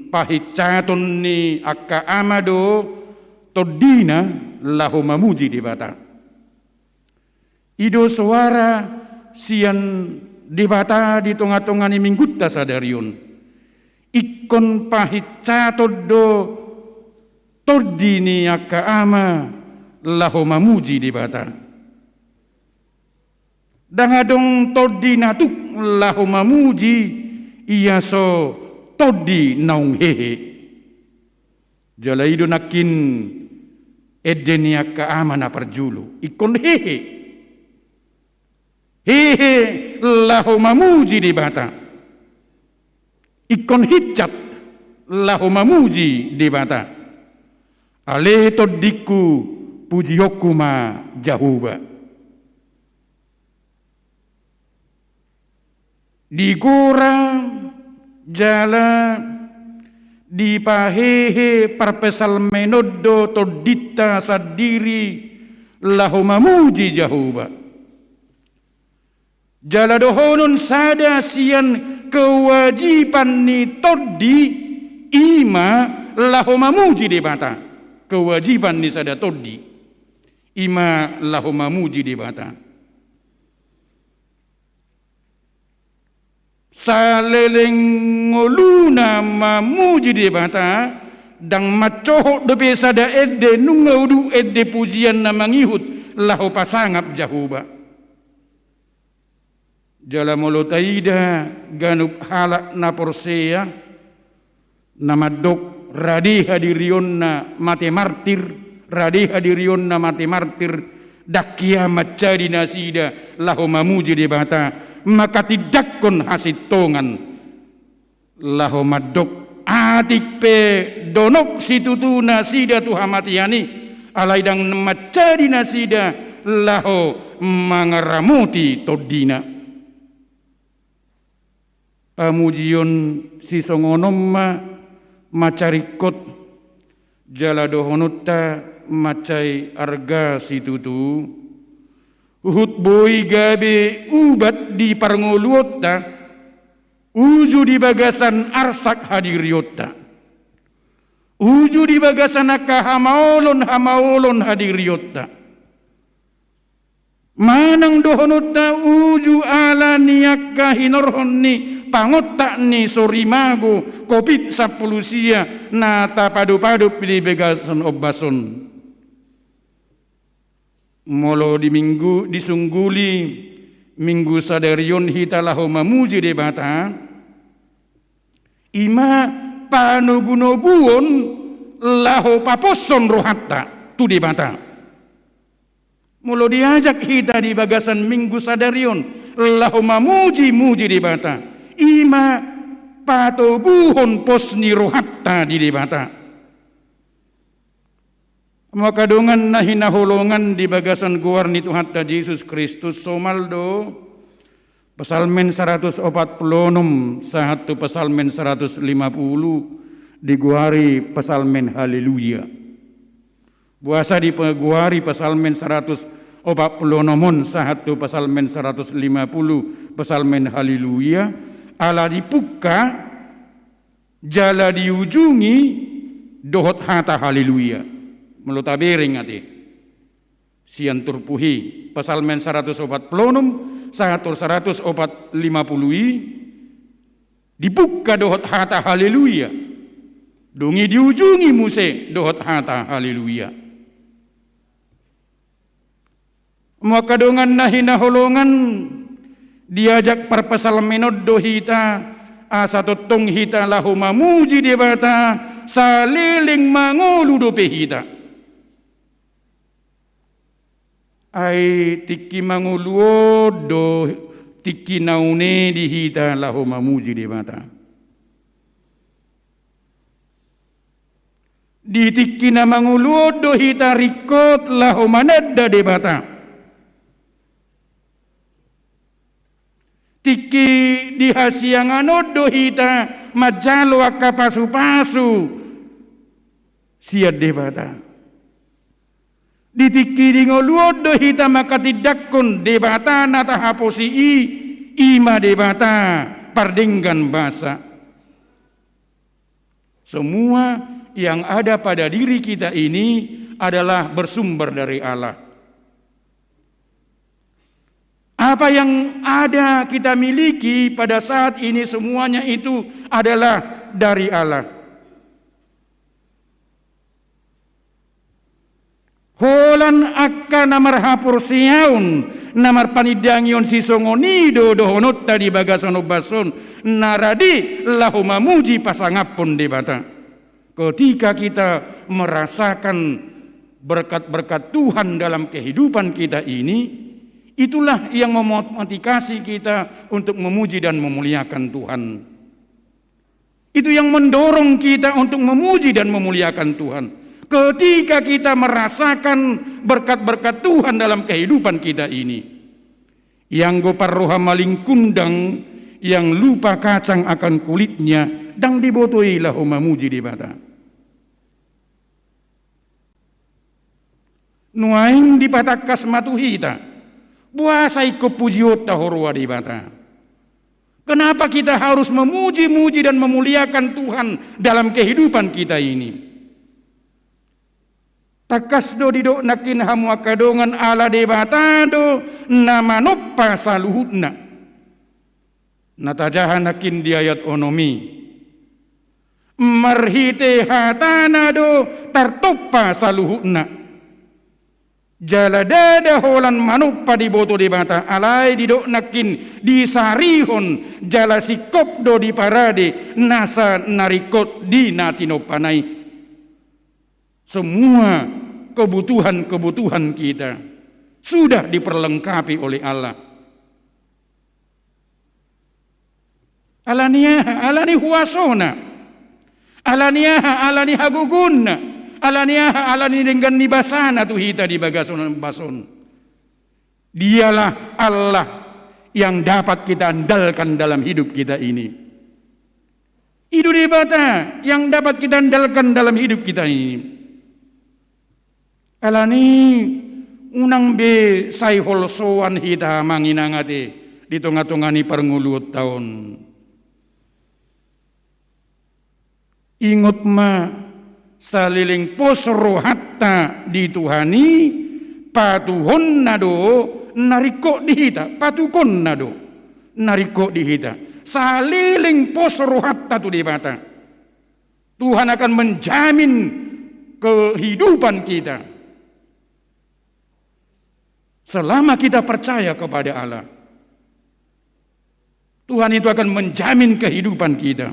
pahinsaton ni angka ama do tondina laho mamuji Debata. I do soara sian Debata di tongatonga ni Minggunta sadari on. Ingkon pahinsaton do tondi ni angka ama laho mamuji Debata. Ndang adong tondi na tuk laho mamuji ia so tondi naung hehe. Jala i do nangkin ende ni angka ama na parjolo, ingkon hehe. Hehe laho mamuji Debata. Ingkon hinsat laho mamuji Debata. Ale tondingku, pujionku ma Jahowa. Digora jala dipahehe parpsalmen on do tondinta sandiri laho mamuji Jahowa. Jala dohonon sada sian kewajiban ni tondi i ma laho mamuji Debata. Kewajiban ni sada tondi i ma laho mamuji Debata. Saleleng ngoluna mamuji Debata, ndang mansohot dope sada ende nunga udut ende pujian na mangihut laho pasangap Jahowa. Jala molo taida ganup halak na porsea, na mandok rade hadirionna mate martir, rade hadirionna mate martir, ndang hea manjadi nasida laho mamuji Debata, manghatindanghon hasintongan. Laho mandok atik pe donok situtu nasida tu hamatean i, alai ndang manjadi nasida laho mangaramoti tondina. Pamujion sisongon on ma mansai ringkot, jala dohononta mansai arga situtu, huhut boi gabe ubat di parngoluonta, uju di bagasan arsak hadirionta, uju di bagasan angka hamaolon-hamaolon hadirionta. Manang dohononta uju ala ni angka hinorhon ni pangontak ni sorimago covid sampulu sia na tapadopadop di bagasan ombas on. Molo di minggu, disungguli minggu sadari on hita laho mamuji Debata, i ma panogunoguon laho paposhon rohanta tu Debata. Molo diajak hita di bagasan Minggu sadari on laho mamuji-muji Debata, i ma patoguhon pos ni rohanta di Debata. Angka dongan na hinaholongan di bagasan goar ni Tuhanta Jesus Kristus, somal do Psalmen saratus opat pulu onom sahat tu Psalmen saratus lima pulu digoari Psalmen Haleluya. Boasa digoari Psalmen saratus opat pulu onom on sahat tu Psalmen saratus lima pulu Psalmen Haleluya? Ala dipungka jala diujungi dohot hata Haleluya. Molo tabereng ate sian turpuk i, Psalmen saratus opat pulu onom sahat tu saratus opat lima pulu i, dipungka dohot hata Haleluya. Dung i diujungi muse dohot hata Haleluya. Angka dongan na hinaholongan, diajak parpsalmen on do hita, asa tongtong hita laho mamuji Debata, saleleng mangolu dope hita. Ai tingki mangolu on do tingki na une di hita laho mamuji Debata. Di tingki na mangolu on do hita ringkot laho mananda Debata. Tingki di hasiangan on do hita manjalo angka pasupasu sian Debata. Di tingki di ngolu on do hita manghatindanghon Debata na tahaposi i, i ma Debata pardenggan basa. Semua yang ada pada diri kita ini adalah bersumber dari Allah. Apa yang ada kita miliki pada saat ini, semuanya itu adalah dari Allah. Holan angka na marhaporseaon, na marpanindangion sisongon i do dohononta di bagasan ombas on, na rade laho mamuji pasangaphon Debata. Ketika kita merasakan berkat-berkat Tuhan dalam kehidupan kita ini, itulah yang memotivasi kita untuk memuji dan memuliakan Tuhan. Itu yang mendorong kita untuk memuji dan memuliakan Tuhan. Ketika kita merasakan berkat-berkat Tuhan dalam kehidupan kita ini. Ianggo parroha maling kundang, yang lupa kacang akan kulitnya, ndang diboto i laho mamuji Debata. Nuaeng dipatangkas ma tu hita, boasa ingkon pujionta ho roha Debata? Kenapa kita harus memuji-muji dan memuliakan Tuhan dalam kehidupan kita ini? Tangkas do didok nangkin hamu angka dongan, ala Debata do na manompa saluhutna. Na tajaha nangkin di ayat onom i. Marhite hatana do tartompa saluhutna. Jala ndada holan manompa diboto Debata, alai didok nangkin disarihon jala singkop do diparade nasa na ringkot di na tinompana i. Semua kebutuhan-kebutuhan kita sudah diperlengkapi oleh Allah. Ala ni aha? Ala ni huasona. Ala ni aha? Ala ni hagogoonna. Ala ni aha? Ala ni denggan ni basana tu hita di bagasan ombas on. Dialah Allah yang dapat kita andalkan dalam hidup kita ini. I do Debata yang dapat kita andalkan dalam hidup kita ini. Ala ni unang be sai holsoan hita, amang inang, ate di tonga-tonga ni parngoluonta on. Ingot ma, saleleng pos rohanta di Tuhan i, patuhonna do na ringkot di hita, patuhonna do na ringkot di hita. Saleleng pos rohanta tu Debata, Tuhan akan menjamin kehidupan kita. Selama kita percaya kepada Allah, Tuhan itu akan menjamin kehidupan kita.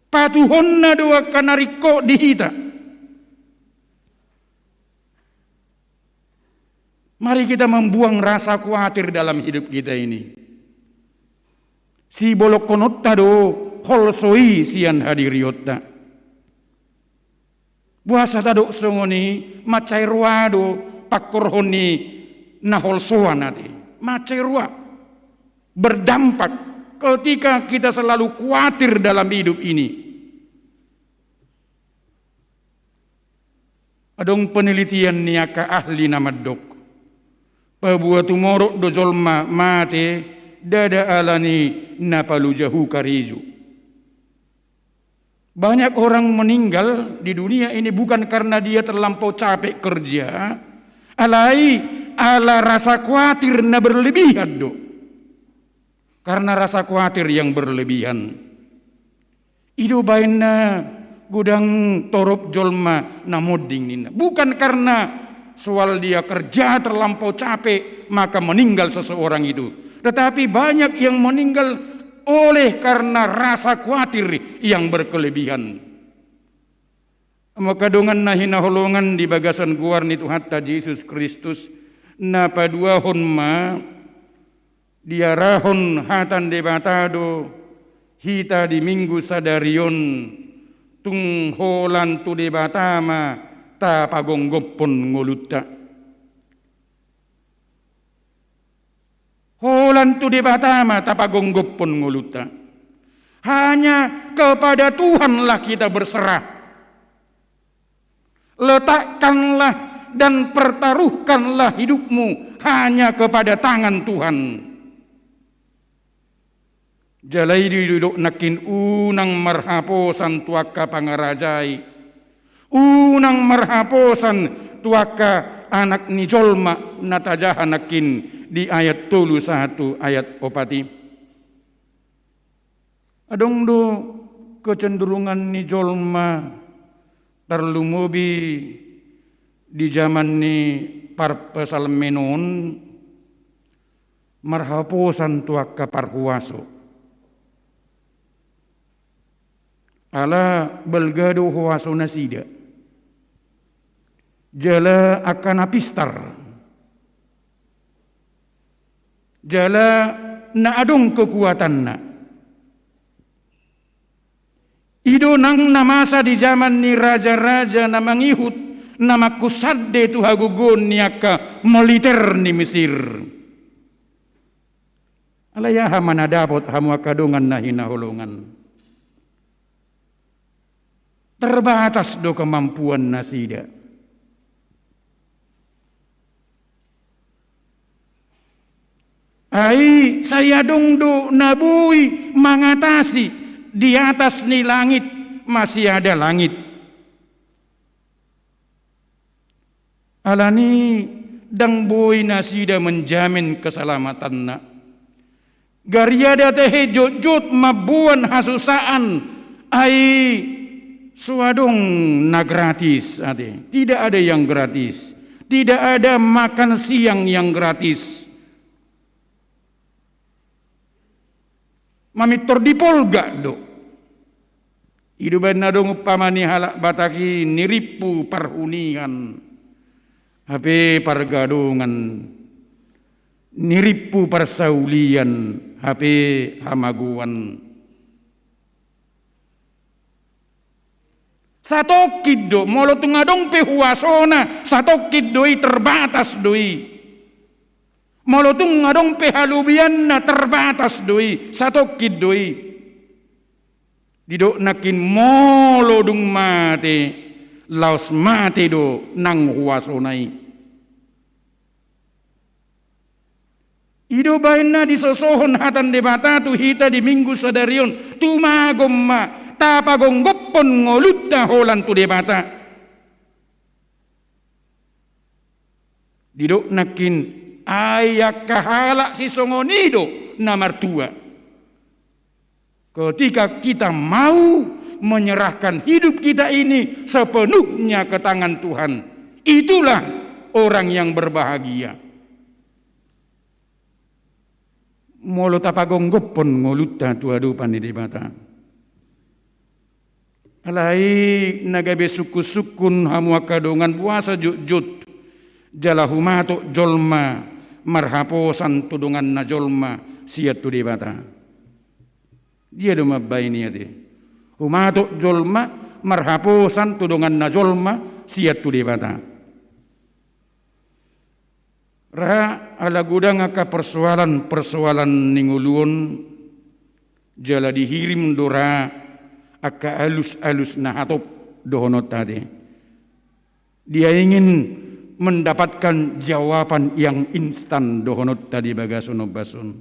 Patuhonna do angka na ringkot di hita. Mari kita membuang rasa khawatir dalam hidup kita ini. Sibolongkononta do holso i sian hadirionta. Boasa tadok songon i? Mansai roa do pangkorhon ni na holsoan ate. Mansai roa. Berdampak ketika kita selalu khawatir dalam hidup ini. Adong penelitian ni angka ahli na mandok, paboa tumorop do jolma mate, ndada alani na palujahu karejo. Banyak orang meninggal di dunia ini bukan karena dia terlampau capek kerja, alai ala rasa khawatir na berlebihan do. Karena rasa khawatir yang berlebihan. I do baenna godang torop jolma na monding ninna. Bukan karena soal dia kerja terlampau capek, maka meninggal seseorang itu. Tetapi banyak yang meninggal oleh karena rasa khawatir yang berkelebihan. Angka dongan na hinaholongan di bagasan goar ni Tuhanta Jesus Kristus, na paduahon ma diarahon hata ni Debata do hita di Minggu sadari on, tung holan tu Debata ma tapagomgophon ngolunta. Holan tu Debata ma tapagomgophon ngolunta. Hanya kepada Tuhanlah kita berserah. Letakkanlah dan pertaruhkanlah hidupmu hanya kepada tangan Tuhan. Jala i do didok nangkin, unang marhaposan tu angka pangarajai, unang marhaposan tu angka anak ni jolma na tajaha nangkin di ayat tolu sahat tu ayat opat i. Adong do kecenderungan ni jolma, tarlumobi di jaman ni parpsalmen on, marhaposan tu angka parhuaso. Ala balga do huaso nasida. Jala angka na pistar. Jala na adong kekuatanna. I do nang na masa di jaman ni raja-raja na mangihut, na mangkunsande tu hagogoon ni angka militer ni Mesir. Alai aha ma na dapot hamu angka dongan na hinaholongan? Terbatas do kemampuan nasida. Ai sai adong do na boi mangatasi, di atas ni langit masih ada langit. Alani ndang boi nasida menjamin keselamatanna. Gariada tahe jotjot mamboan hasusaan, ai so adong na gratis ate. Tidak ada yang gratis. Tidak ada makan siang yang gratis. Mamintor di polga do. I do baen na adong umpama ni halak Batak i, nirimpu parhunian, hape pargadongan, nirimpu parsaulian, hape hamagoan. Satongkin do, molo tung adong pe huasona, satongkin do i, terbatas do i. Molo tung adong pe halobianna, terbatas do i, satongkin do i. Didok nangkin molo dung mate, laos mate do nang huasona i. I do baenna disosohon hata ni Debata tu hita di Minggu sadari on, tumagon ma, tapagomgophon ngolunta holan tu Debata. Didok nangkin, ai angka halak sisongon i do na martua. Ketika kita mau menyerahkan hidup kita ini sepenuhnya ke tangan Tuhan, itulah orang yang berbahagia. Molo tapagomgophon ngolunta tu adopan ni Debata. Alai na gabe sungkunsungkun hamu angka dongan, boasa jotjot Jala humatok jolma marhaposan tu donganna jolma sian tu Debata. Dia do mambahen i ate. Humatok jolma marhaposan tu donganna jolma sian tu Debata. Ra ala godang angka persoalan-persoalan ni ngolu on, jala dihirim do ra angka alus-alus na hatop dohononta ate. Dia ingin mendapatkan jawaban yang instan dohononta di bagasan ombas on.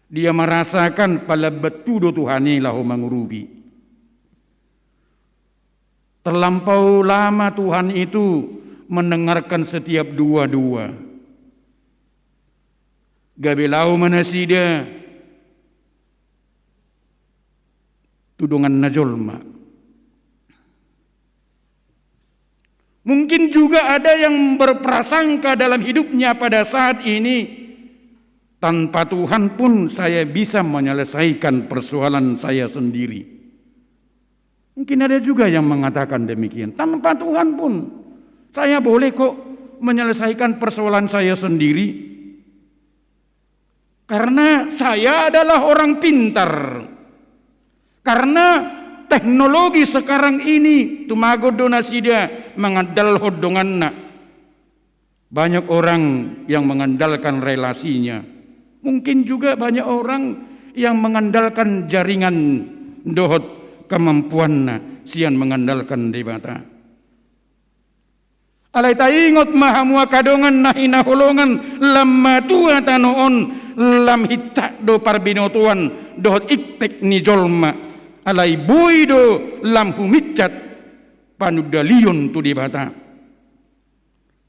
Dia merasakan palambat tu do Tuhan i laho mangurupi. Terlampau lama Tuhan itu mendengarkan setiap doa-doa. Gabe laho ma nasida tu donganna jolma. Mungkin juga ada yang berprasangka dalam hidupnya pada saat ini, tanpa Tuhan pun saya bisa menyelesaikan persoalan saya sendiri. Mungkin ada juga yang mengatakan demikian. Tanpa Tuhan pun saya boleh kok menyelesaikan persoalan saya sendiri. Karena saya adalah orang pintar. Karena teknologi sekarang ini tumagon do nasida mangandalhon donganna. Banyak orang yang mengandalkan relasinya. Mungkin juga banyak orang yang mengandalkan jaringan dohot kemampuanna sian mangandalkan Debata. Alai taingot ma hamu angka dongan na hinaholongan, lam matua tano on, lam hincak do parbinotoan dohot iktek ni jolma. Alai boi do lam humincak panundalion tu Debata.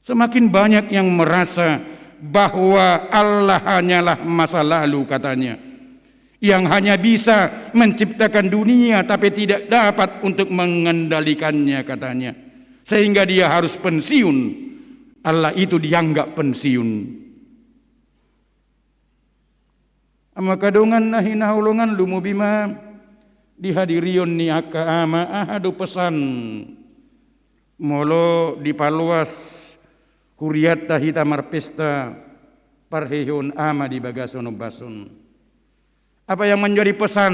Semakin banyak yang merasa bahwa Allah hanyalah masa lalu, katanya, yang hanya bisa menciptakan dunia tapi tidak dapat untuk mengendalikannya, katanya, sehingga dia harus pensiun. Allah itu dianggap pensiun. Angka dongan na hinaholongan, lumobi ma di hadirion ni angka ama, aha do pesan molo dipaloas hurianta hita marpesta parheheon ama di bagasan ombas on? Apa yang menjadi pesan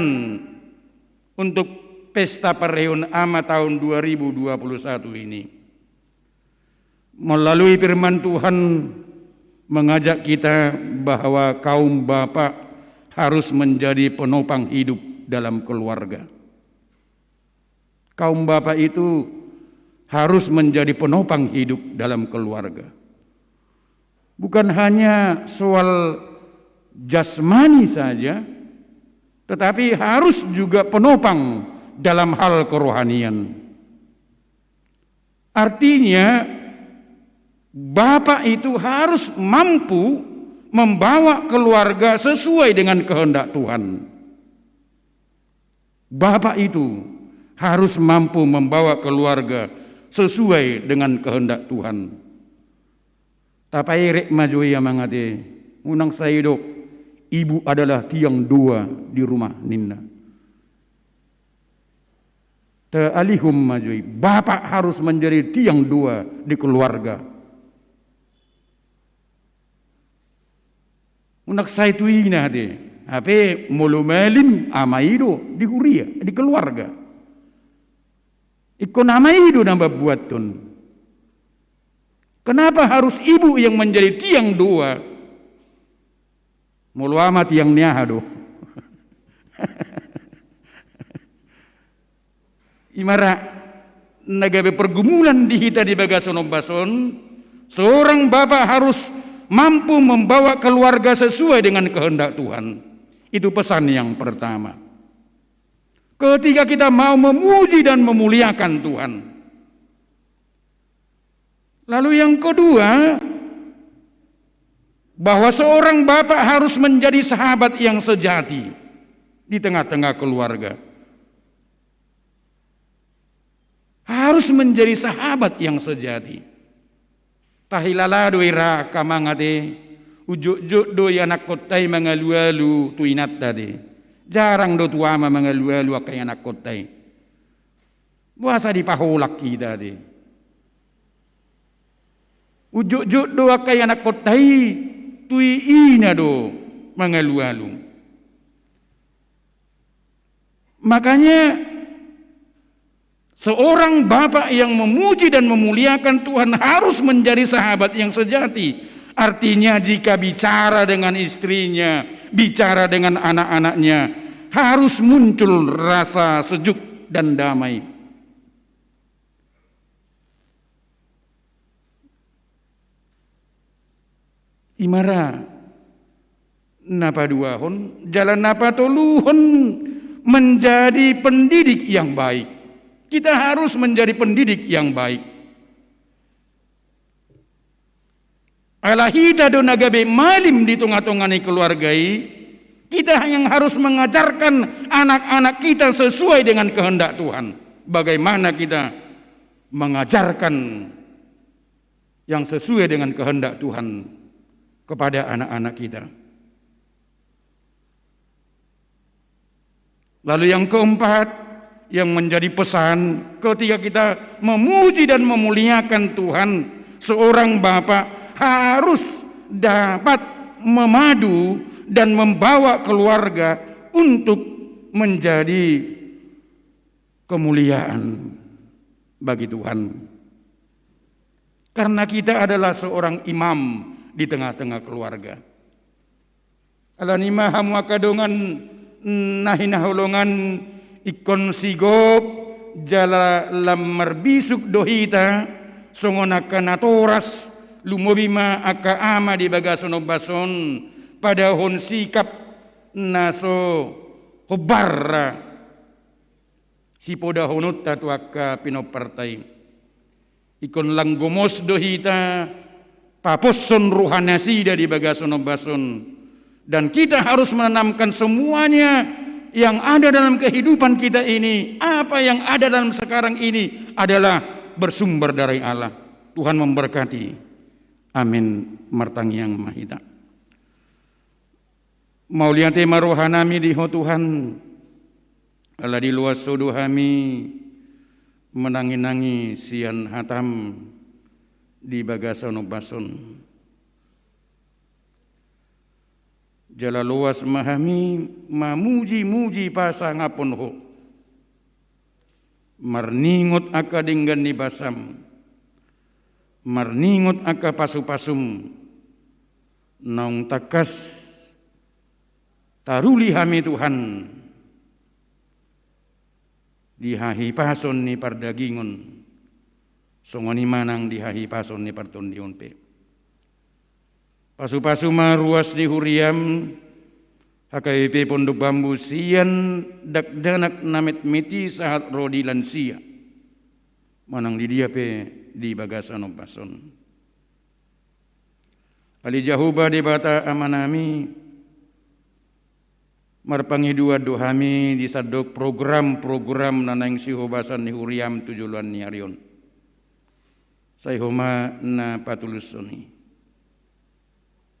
untuk pesta parheheon ama tahun dua ribu dua puluh satu ini? Melalui firman Tuhan mengajak kita bahwa kaum bapak harus menjadi penopang hidup dalam keluarga. Kaum bapak itu harus menjadi penopang hidup dalam keluarga. Bukan hanya soal jasmani saja, tetapi harus juga penopang dalam hal kerohanian. Artinya, bapak itu harus mampu membawa keluarga sesuai dengan kehendak Tuhan. Bapak itu harus mampu membawa keluarga sesuai dengan kehendak Tuhan. Tapaerek ma jo i, amang ate, unang sai didok, ibu adalah tiang dua di rumah, ninna. Taalihon ma jo i, bapak harus menjadi tiang dua di keluarga. Unang sai tu ina ate, hape molo malim ama i do di huria, di keluarga. Ingkon ama i do na mambuathon. Kenapa harus ibu yang menjadi tiang dua? Molo ama tiang ni aha do? I ma ra na gabe pergumulan di hita di bagasan ombas on, seorang bapak harus mampu membawa keluarga sesuai dengan kehendak Tuhan. Itu pesan yang pertama. Ketiga, kita mau memuji dan memuliakan Tuhan. Lalu yang kedua, bahwa seorang bapak harus menjadi sahabat yang sejati di tengah-tengah keluarga. Harus menjadi sahabat yang sejati. Tahilala do i ra, angka amang ate, unjotjot do i anakkonta i mangalualu tu inanta ate. Jarang do tu ama mangalualu angka anakkonta i. Boasa dipaholak hita ate? Unjukjuk do angka ianakkonta i tu ina do mangalualu. Makanya, seorang bapak yang memuji dan memuliakan Tuhan harus menjadi sahabat yang sejati. Artinya, jika bicara dengan istrinya, bicara dengan anak-anaknya, harus muncul rasa sejuk dan damai. Ima ra na paduahon, jala na patoluhon, menjadi pendidik yang baik. Kita harus menjadi pendidik yang baik. Ala hita do na gabe malim di tonga-tonga ni keluarga i, kita yang harus mengajarkan anak-anak kita sesuai dengan kehendak Tuhan. Bagaimana kita mengajarkan yang sesuai dengan kehendak Tuhan kepada anak-anak kita? Lalu yang keempat, yang menjadi pesan, ketika kita memuji dan memuliakan Tuhan, seorang bapak harus dapat memadu dan membawa keluarga untuk menjadi kemuliaan bagi Tuhan. Karena kita adalah seorang imam di tengah-tengah keluarga. Alani i ma hamu angka dongan na hinaholongan, ingkon sigop jala lam marbisuk do hita songon angka natoras, lumobi ma angka ama di bagasan ombas on, padahon sikap na so hombar sipodahononta tu angka pinomparta i. Ingkon lang gomos do hita paposhon rohanasida di bagasan ombas on. Dan kita harus menanamkan semuanya yang ada dalam kehidupan kita ini, apa yang ada dalam sekarang ini adalah bersumber dari Allah. Tuhan memberkati. Amin. Martangiang ma hita. Mauliate ma rohanami di Ho Tuhan, ala diloas Ho do hami manangi-nangi sian hataM di bagasan ombas on. Jala loas ma hami mamuji-muji pasangaphon Ho. Marningot angka denggan ni basaM, marningot angka pasu-pasuM, naung tangkas taruli hami Tuhan di hahipason ni pardagingon, songon i ma nang di hahipason ni partondion pe. Pasu-pasu ma ruas ni huriaM, H K B P Pondok Bambu sian dakdanak na metmet i sahat ro di lansia, manang di dia pe di bagasan ombas on. Ale Jahowa Debata Amanami, marpangidoan do hami di sandok program-program na naeng sihobasan ni huriaM tu joloan ni ari on. Sai Ho ma na patulushon i.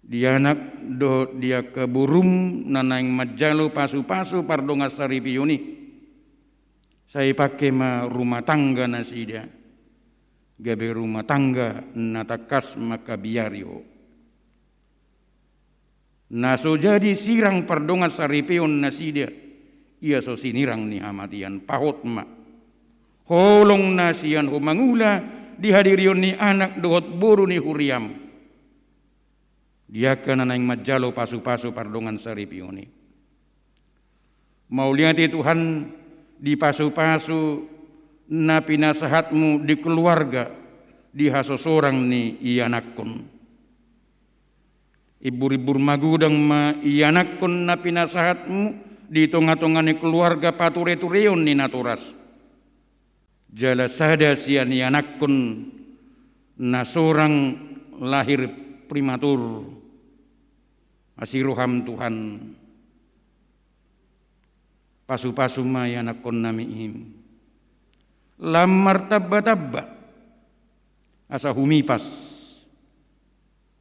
Di anak dohot di angka boruM na naeng manjalo pasu-pasu pardongansaripeon i, sai pangke ma rumah tangga nasida gabe rumah tangga na tangkas mangkabiari Ho. Na so jadi sirang pardongansaripeon nasida, ia so sinirang ni hamatean. Pahot ma holong na sian Ho mangula di hadirion ni anak dohot boru ni huriaM, di angka na naeng manjalo pasu-pasu pardongansaripeon i. Mauliate Tuhan, di pasu-pasu na pinasahatMu di keluarga, di hasosorang ni ianakhon. Imbur-imbur magodang ma ianakhon na pinasahatMu di tonga-tonga ni keluarga pature-tureon ni natoras. Jala sada sian ianakhon na sorang lahir primatur. Asi rohaM Tuhan. Pasu-pasu ma ianakhonnami i. Lam martamba-tamba. Asa humipas.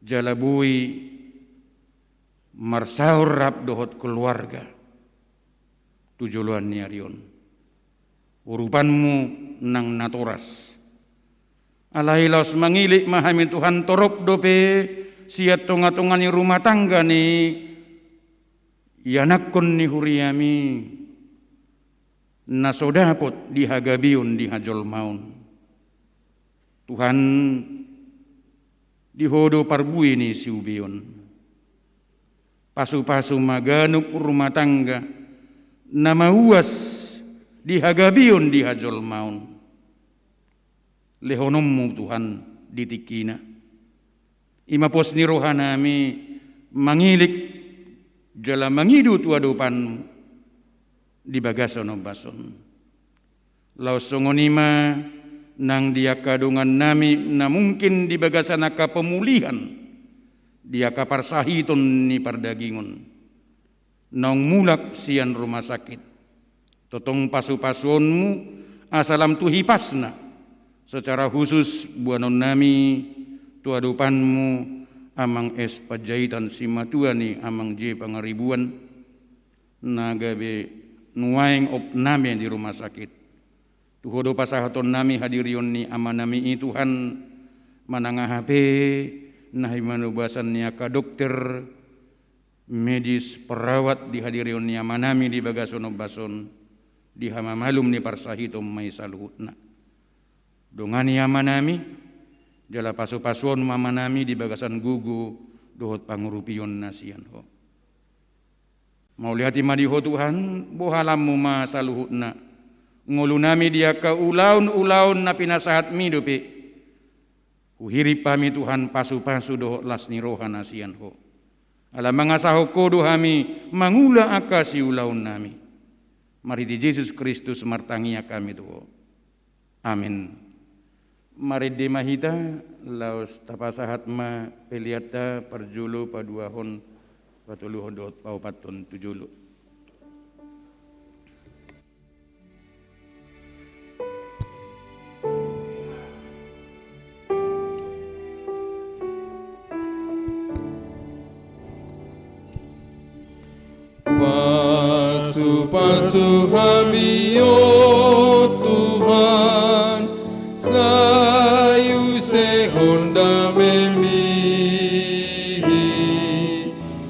Jala boi marsaor rap dohot keluarga tu joloan ni ari on. UrupanMu nang natoras. Alai laos mangilik ma hami Tuhan torop dope sian tonga-tonga ni rumah tangga ni ianakhon ni huriami na so dapot di hagabeon di hajolmaon. Tuhan, di Ho do parbue ni siubeon. Pasu-pasu ma ganup rumah tangga na mauas di hagabeon di hajolmaon. Lehononmu Tuhan di tingkina. I ma pos ni rohanami mangilik jala mangido tu adopanmu di bagasan ombas on. Laos songon i ma nang di angka dongannami na mungkin di bagasan angka pemulihan di angka parsahiton ni pardagingon naung mulak sian rumah sakit. Tongtong pasu-pasuonmu asa lam tu hipasna. Secara khusus boanonnami tu adopanmu Amang S Panjaitan, simatua ni Amang J Pangaribuan, na gabe nuaeng opname di rumah sakit. Tu Ho do pasahatonnami hadirion ni amanami i Tuhan, manang aha pe na himanobasan ni angka dokter, medis, perawat di hadirion ni amanami di bagasan ombas on, di hamamalum ni parsahiton ma i saluhutna. Dongani amanami, jala pasu-pasuon ma amanami di bagasan gogo dohot pangurupion na sian Ho. Mauliate ma di Ho Tuhan, bohalanmu ma saluhutna. Ngolunami di angka ulaon-ulaon na pinasahatmi dope. Huhirim hami Tuhan pasu-pasu dohot las ni roha na sian Ho. Ala mangasahon Ho do hami mangula angka siulaonnami. Marhite Jesus Kristus martangiang hami tu Ho. Amen. Marende ma hita, laos tapasahat ma peleanta parjolo, paduahon, patoluhon dohot paopathon tu jolo. Pasu-pasu hami, o Tuhan, sai usehon damemi,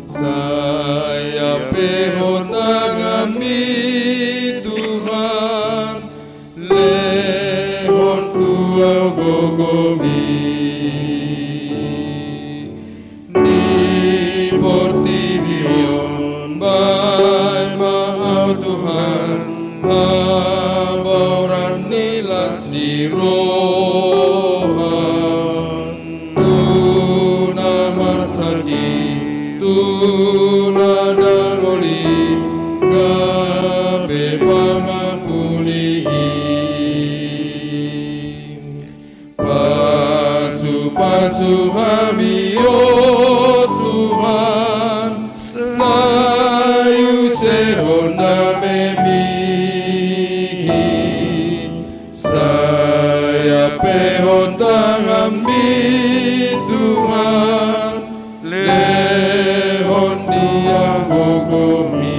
sai ampehon tanganmi, Tuhan, lehon tu ahu gogomi. Di portibi on baen ma ahu, Tuhan, habaoran ni las ni roha, tu na marsakit, tu na dangol i, gabe pangapulihi. Pasu-pasu hami, o Tuhan, sai usehon damemi, sai ampehon tanganmi, Tuhan, lehon di ahu gogomi.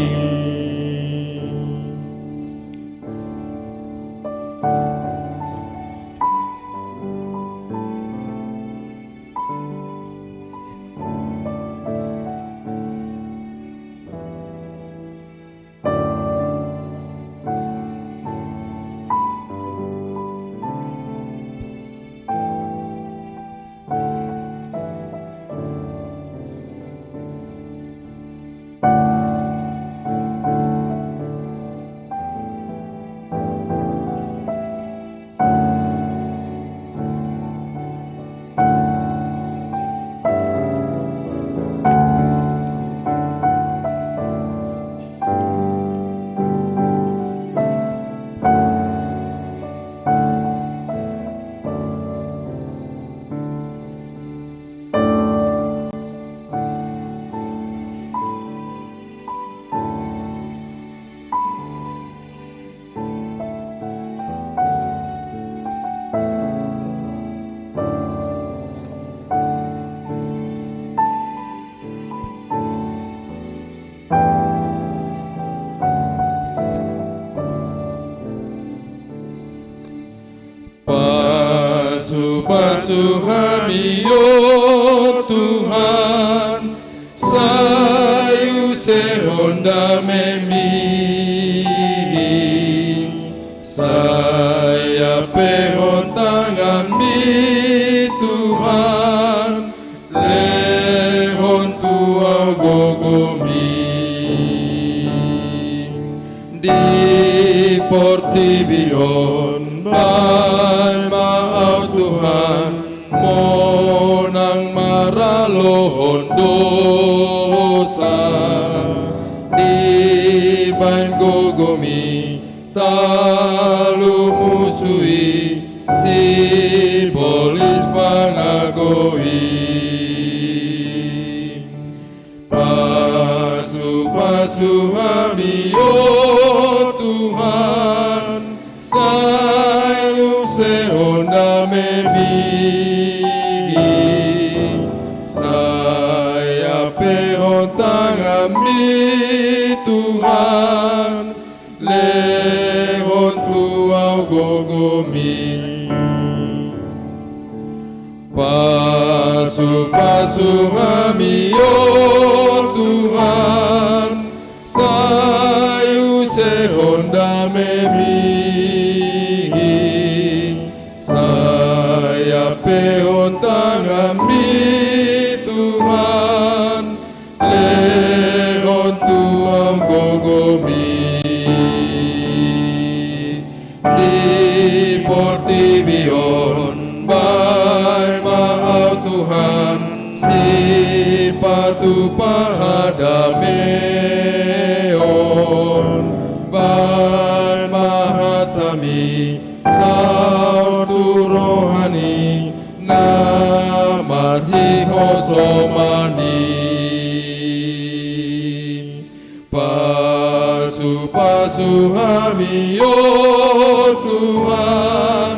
Pasu hami, o Tuhan, sai usehon damemi, sai ampehon tanganmi, Tuhan, lehon tu ahu gogomi. Di portibi on baen ma ahu, Tuhan, monang maralohon dosa. Dibaen gogomi talup musu i, sibolis pangago i. Pasu-pasu hami, o Tuhan, sai usehon damemi, sai ampehon tanganmi, Tuhan, lehon tu ahu gogomi. Pasu-pasu hami, o Tuhan, sai usehon damemi, sai ampehon tanganmi, Tuhan, lehon tu ahu gogomi. Di portibi on baen ma ahu, Tuhan, sipatupa hadameon. Baen ma hatami saut tu rohami na masihosomani. Pasu-pasu hami, o Tuhan,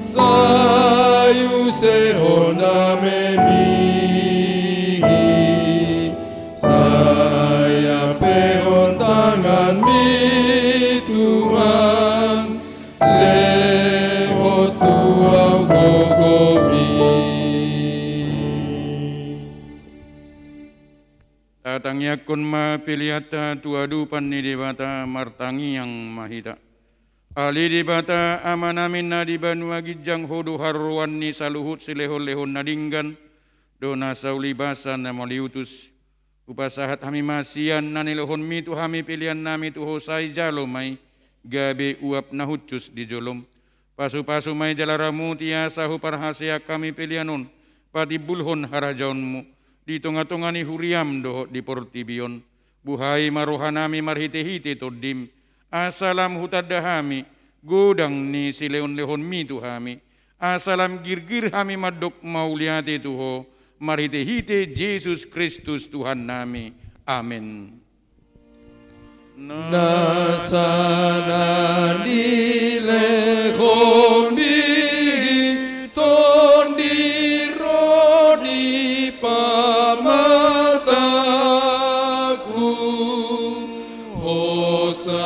sai usehon damemi, sai ampehon tanganmi, Tuhan, lehon tu ahu gogomi. Tatangiangkon ma peleanta tu adopan ni Debata. Martangiang ma hita. Ale Debata, Amanami na di banua ginjang, Ho do haroroan ni saluhut silehon-lehon na denggan dohot na sauli basa na mauliutus. Hupasahat hami ma sian na nilehonmi tu hami peleannami tu Ho, sai jalo ma i gabe uap na hushus di jolom. Pasu-pasu ma i jala ramoti asa huparhaseang hami pelean on patimbulhon harajaonmu di tonga-tonga ni huriam dohot di portibi on. Buhai ma rohanami marhite-hite Tondim, asa lam hutanda hami godang ni silehon-lehonmi tu hami, asa lam girgir hami mandok mauliate tu Ho marhite-hite Jesus Kristus Tuhannami. Amen. Nasa na nilehonmi Tondi ro di pamatangku, hosa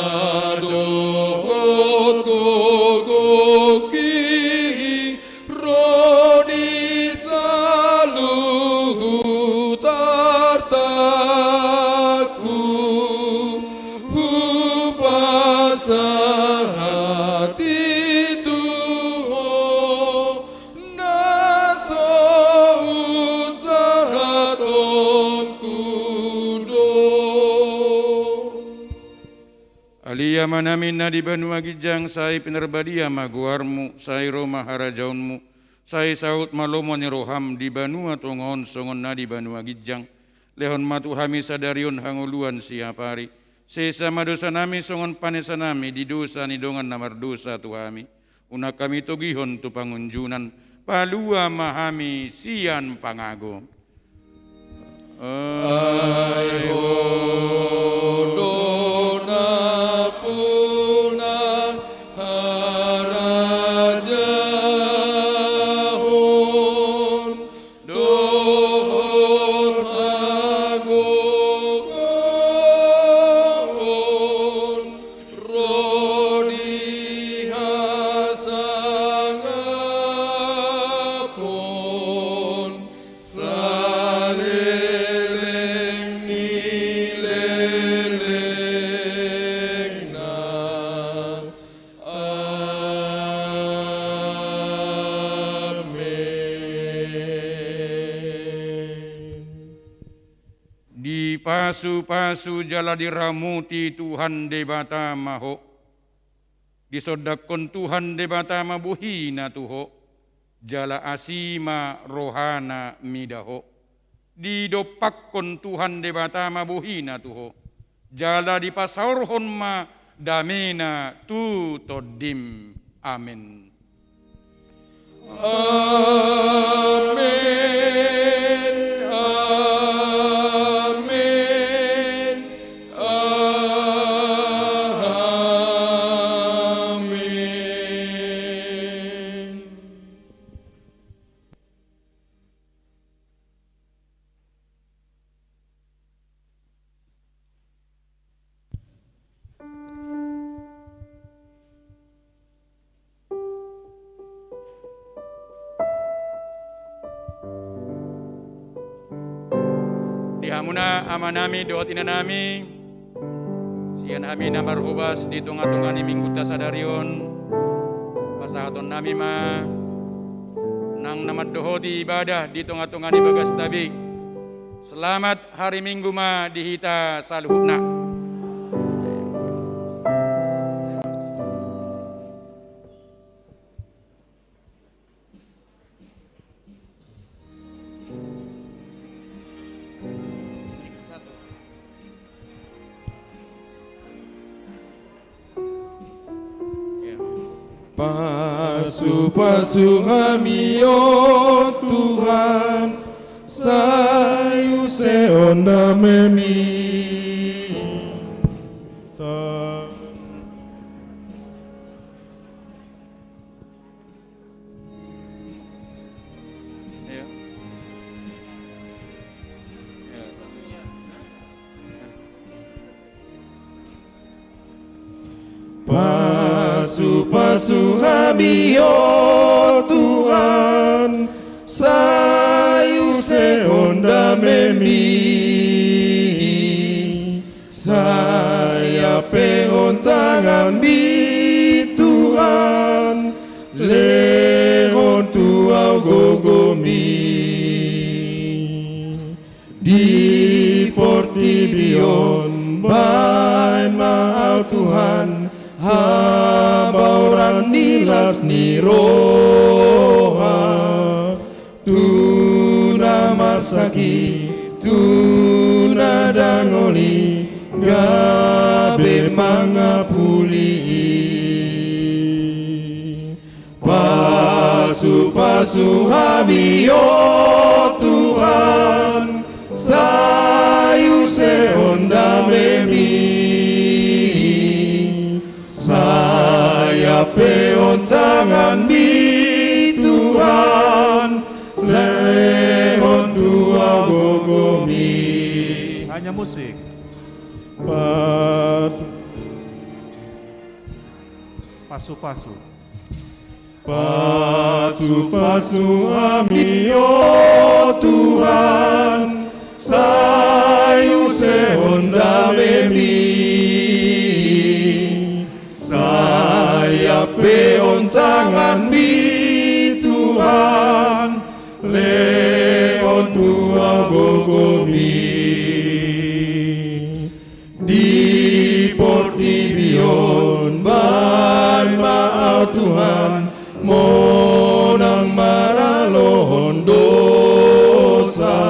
dohot gogohi ro di saluhut artangku, hupasahat i tu Ho na so husahathonku do. Ale Amanami na di banua ginjang, sai pinarbadia ma goarmu, sai ro ma harajaonmu, sai saut ma lomo ni roham di banua tonga on songon na di banua ginjang. Lehon ma tu hami sadari on hangoluan siapari. Sesa ma dosanami songon panesanami di dosa ni dongan na mardosa tu hami. Unang hami togihon tu pangunjunan, palua ma hami sian pangago. Ai Ho do nampuna harajaon dohot hagogoon ro di hasangapon. Dipasupasu jala diramoti Tuhan Debata ma ho. Disondangkon Tuhan Debata ma bohina tu ho, jala asi ma rohana mida ho. Didompakkon Tuhan Debata ma bohina tu ho, jala dipasaorhon ma damena tu tondim. Amen. Amen, amen, amen. Di hamuna amanami dohot inanami, sian hami na marhobas di tonga-tonga ni minggunta sadari on, pasahatonnami ma nang na mandohoti ibadah di tonga-tonga ni bagasta be. Selamat hari Minggu ma di hita saluhutna. Pasupasu hami, o Tuhan, sai usehon damemi. Iya. Iya. Pasupasu hami, o Tuhan, sai usehon damemi. Sai ampehon tanganmi, Tuhan, lehon tu ahu gogomi. Di portibi on baen ma ahu, Tuhan, habaoran ni las ni roha. Tu na marsakit, tu na dangol i, gabe mangapuli i. Pasupasu hami, o Tuhan, sai usehon damemi. Sai ampehon tanganmi, Tuhan, lehon tu ahu gogomi. Hanya musik. Pas. Pasupasu. Pasupasu hami, o Tuhan, sai usehon damemi. Sai ampehon tanganmi, Tuhan, lehon tu ahu gogomi. Di portibi on baen ma ahu, Tuhan, monang maralohon dosa.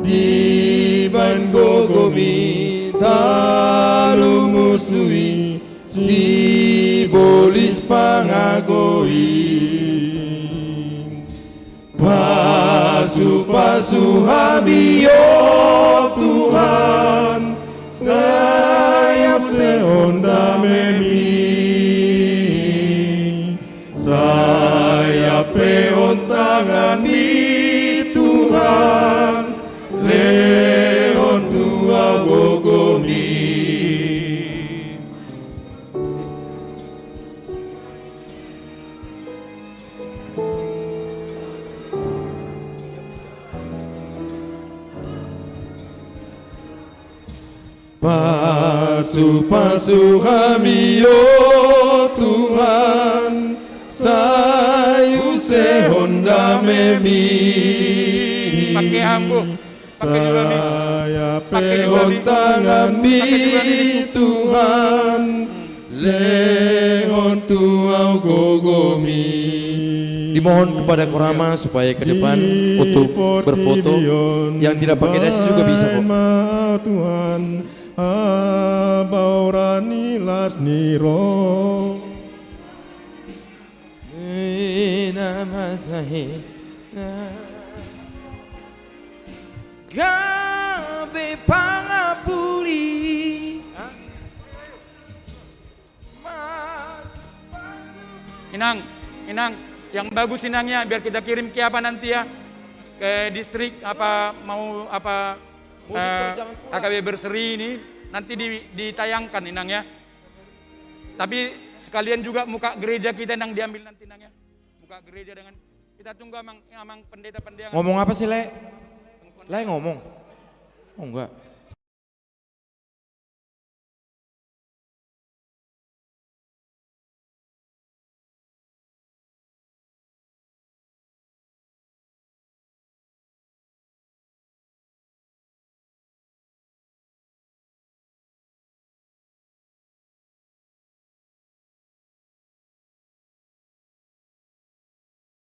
Dibaen gogomi talu musu i, sibolis pangago i. Pasupasu hami, o Tuhan, sai ampehon damemi. Sai ampehon tanganmi, Tuhan, lehon tu ahu gogomi. Pasupasu hami, o Tuhan, sai usehon damemi. Pakai hambo. Pakai juga mi. Sai Pakai juga nih. Lehon tanganmi, pakai juga nih. Tuhan, lehon tu ahu gogomi. Dimohon kepada Korama supaya ke depan untuk berfoto. Yang tidak pakai dasi juga bisa kok. Tuhan, habaoran ni las ni roha. Ina masahi. Gabe pangapuli. Inang, Inang, yang bagus Inang ya, biar kita kirim ke apa nanti ya, ke distrik apa mau apa, eh, K K B berseri ini nanti di, ditayangkan Inang ya. Tapi sekalian juga muka gereja kita Inang diambil nanti Inang ya. Muka gereja dengan kita tunggu amang, amang pendeta pendeta. Ngomong apa sih, Le? Le ngomong. Oh enggak.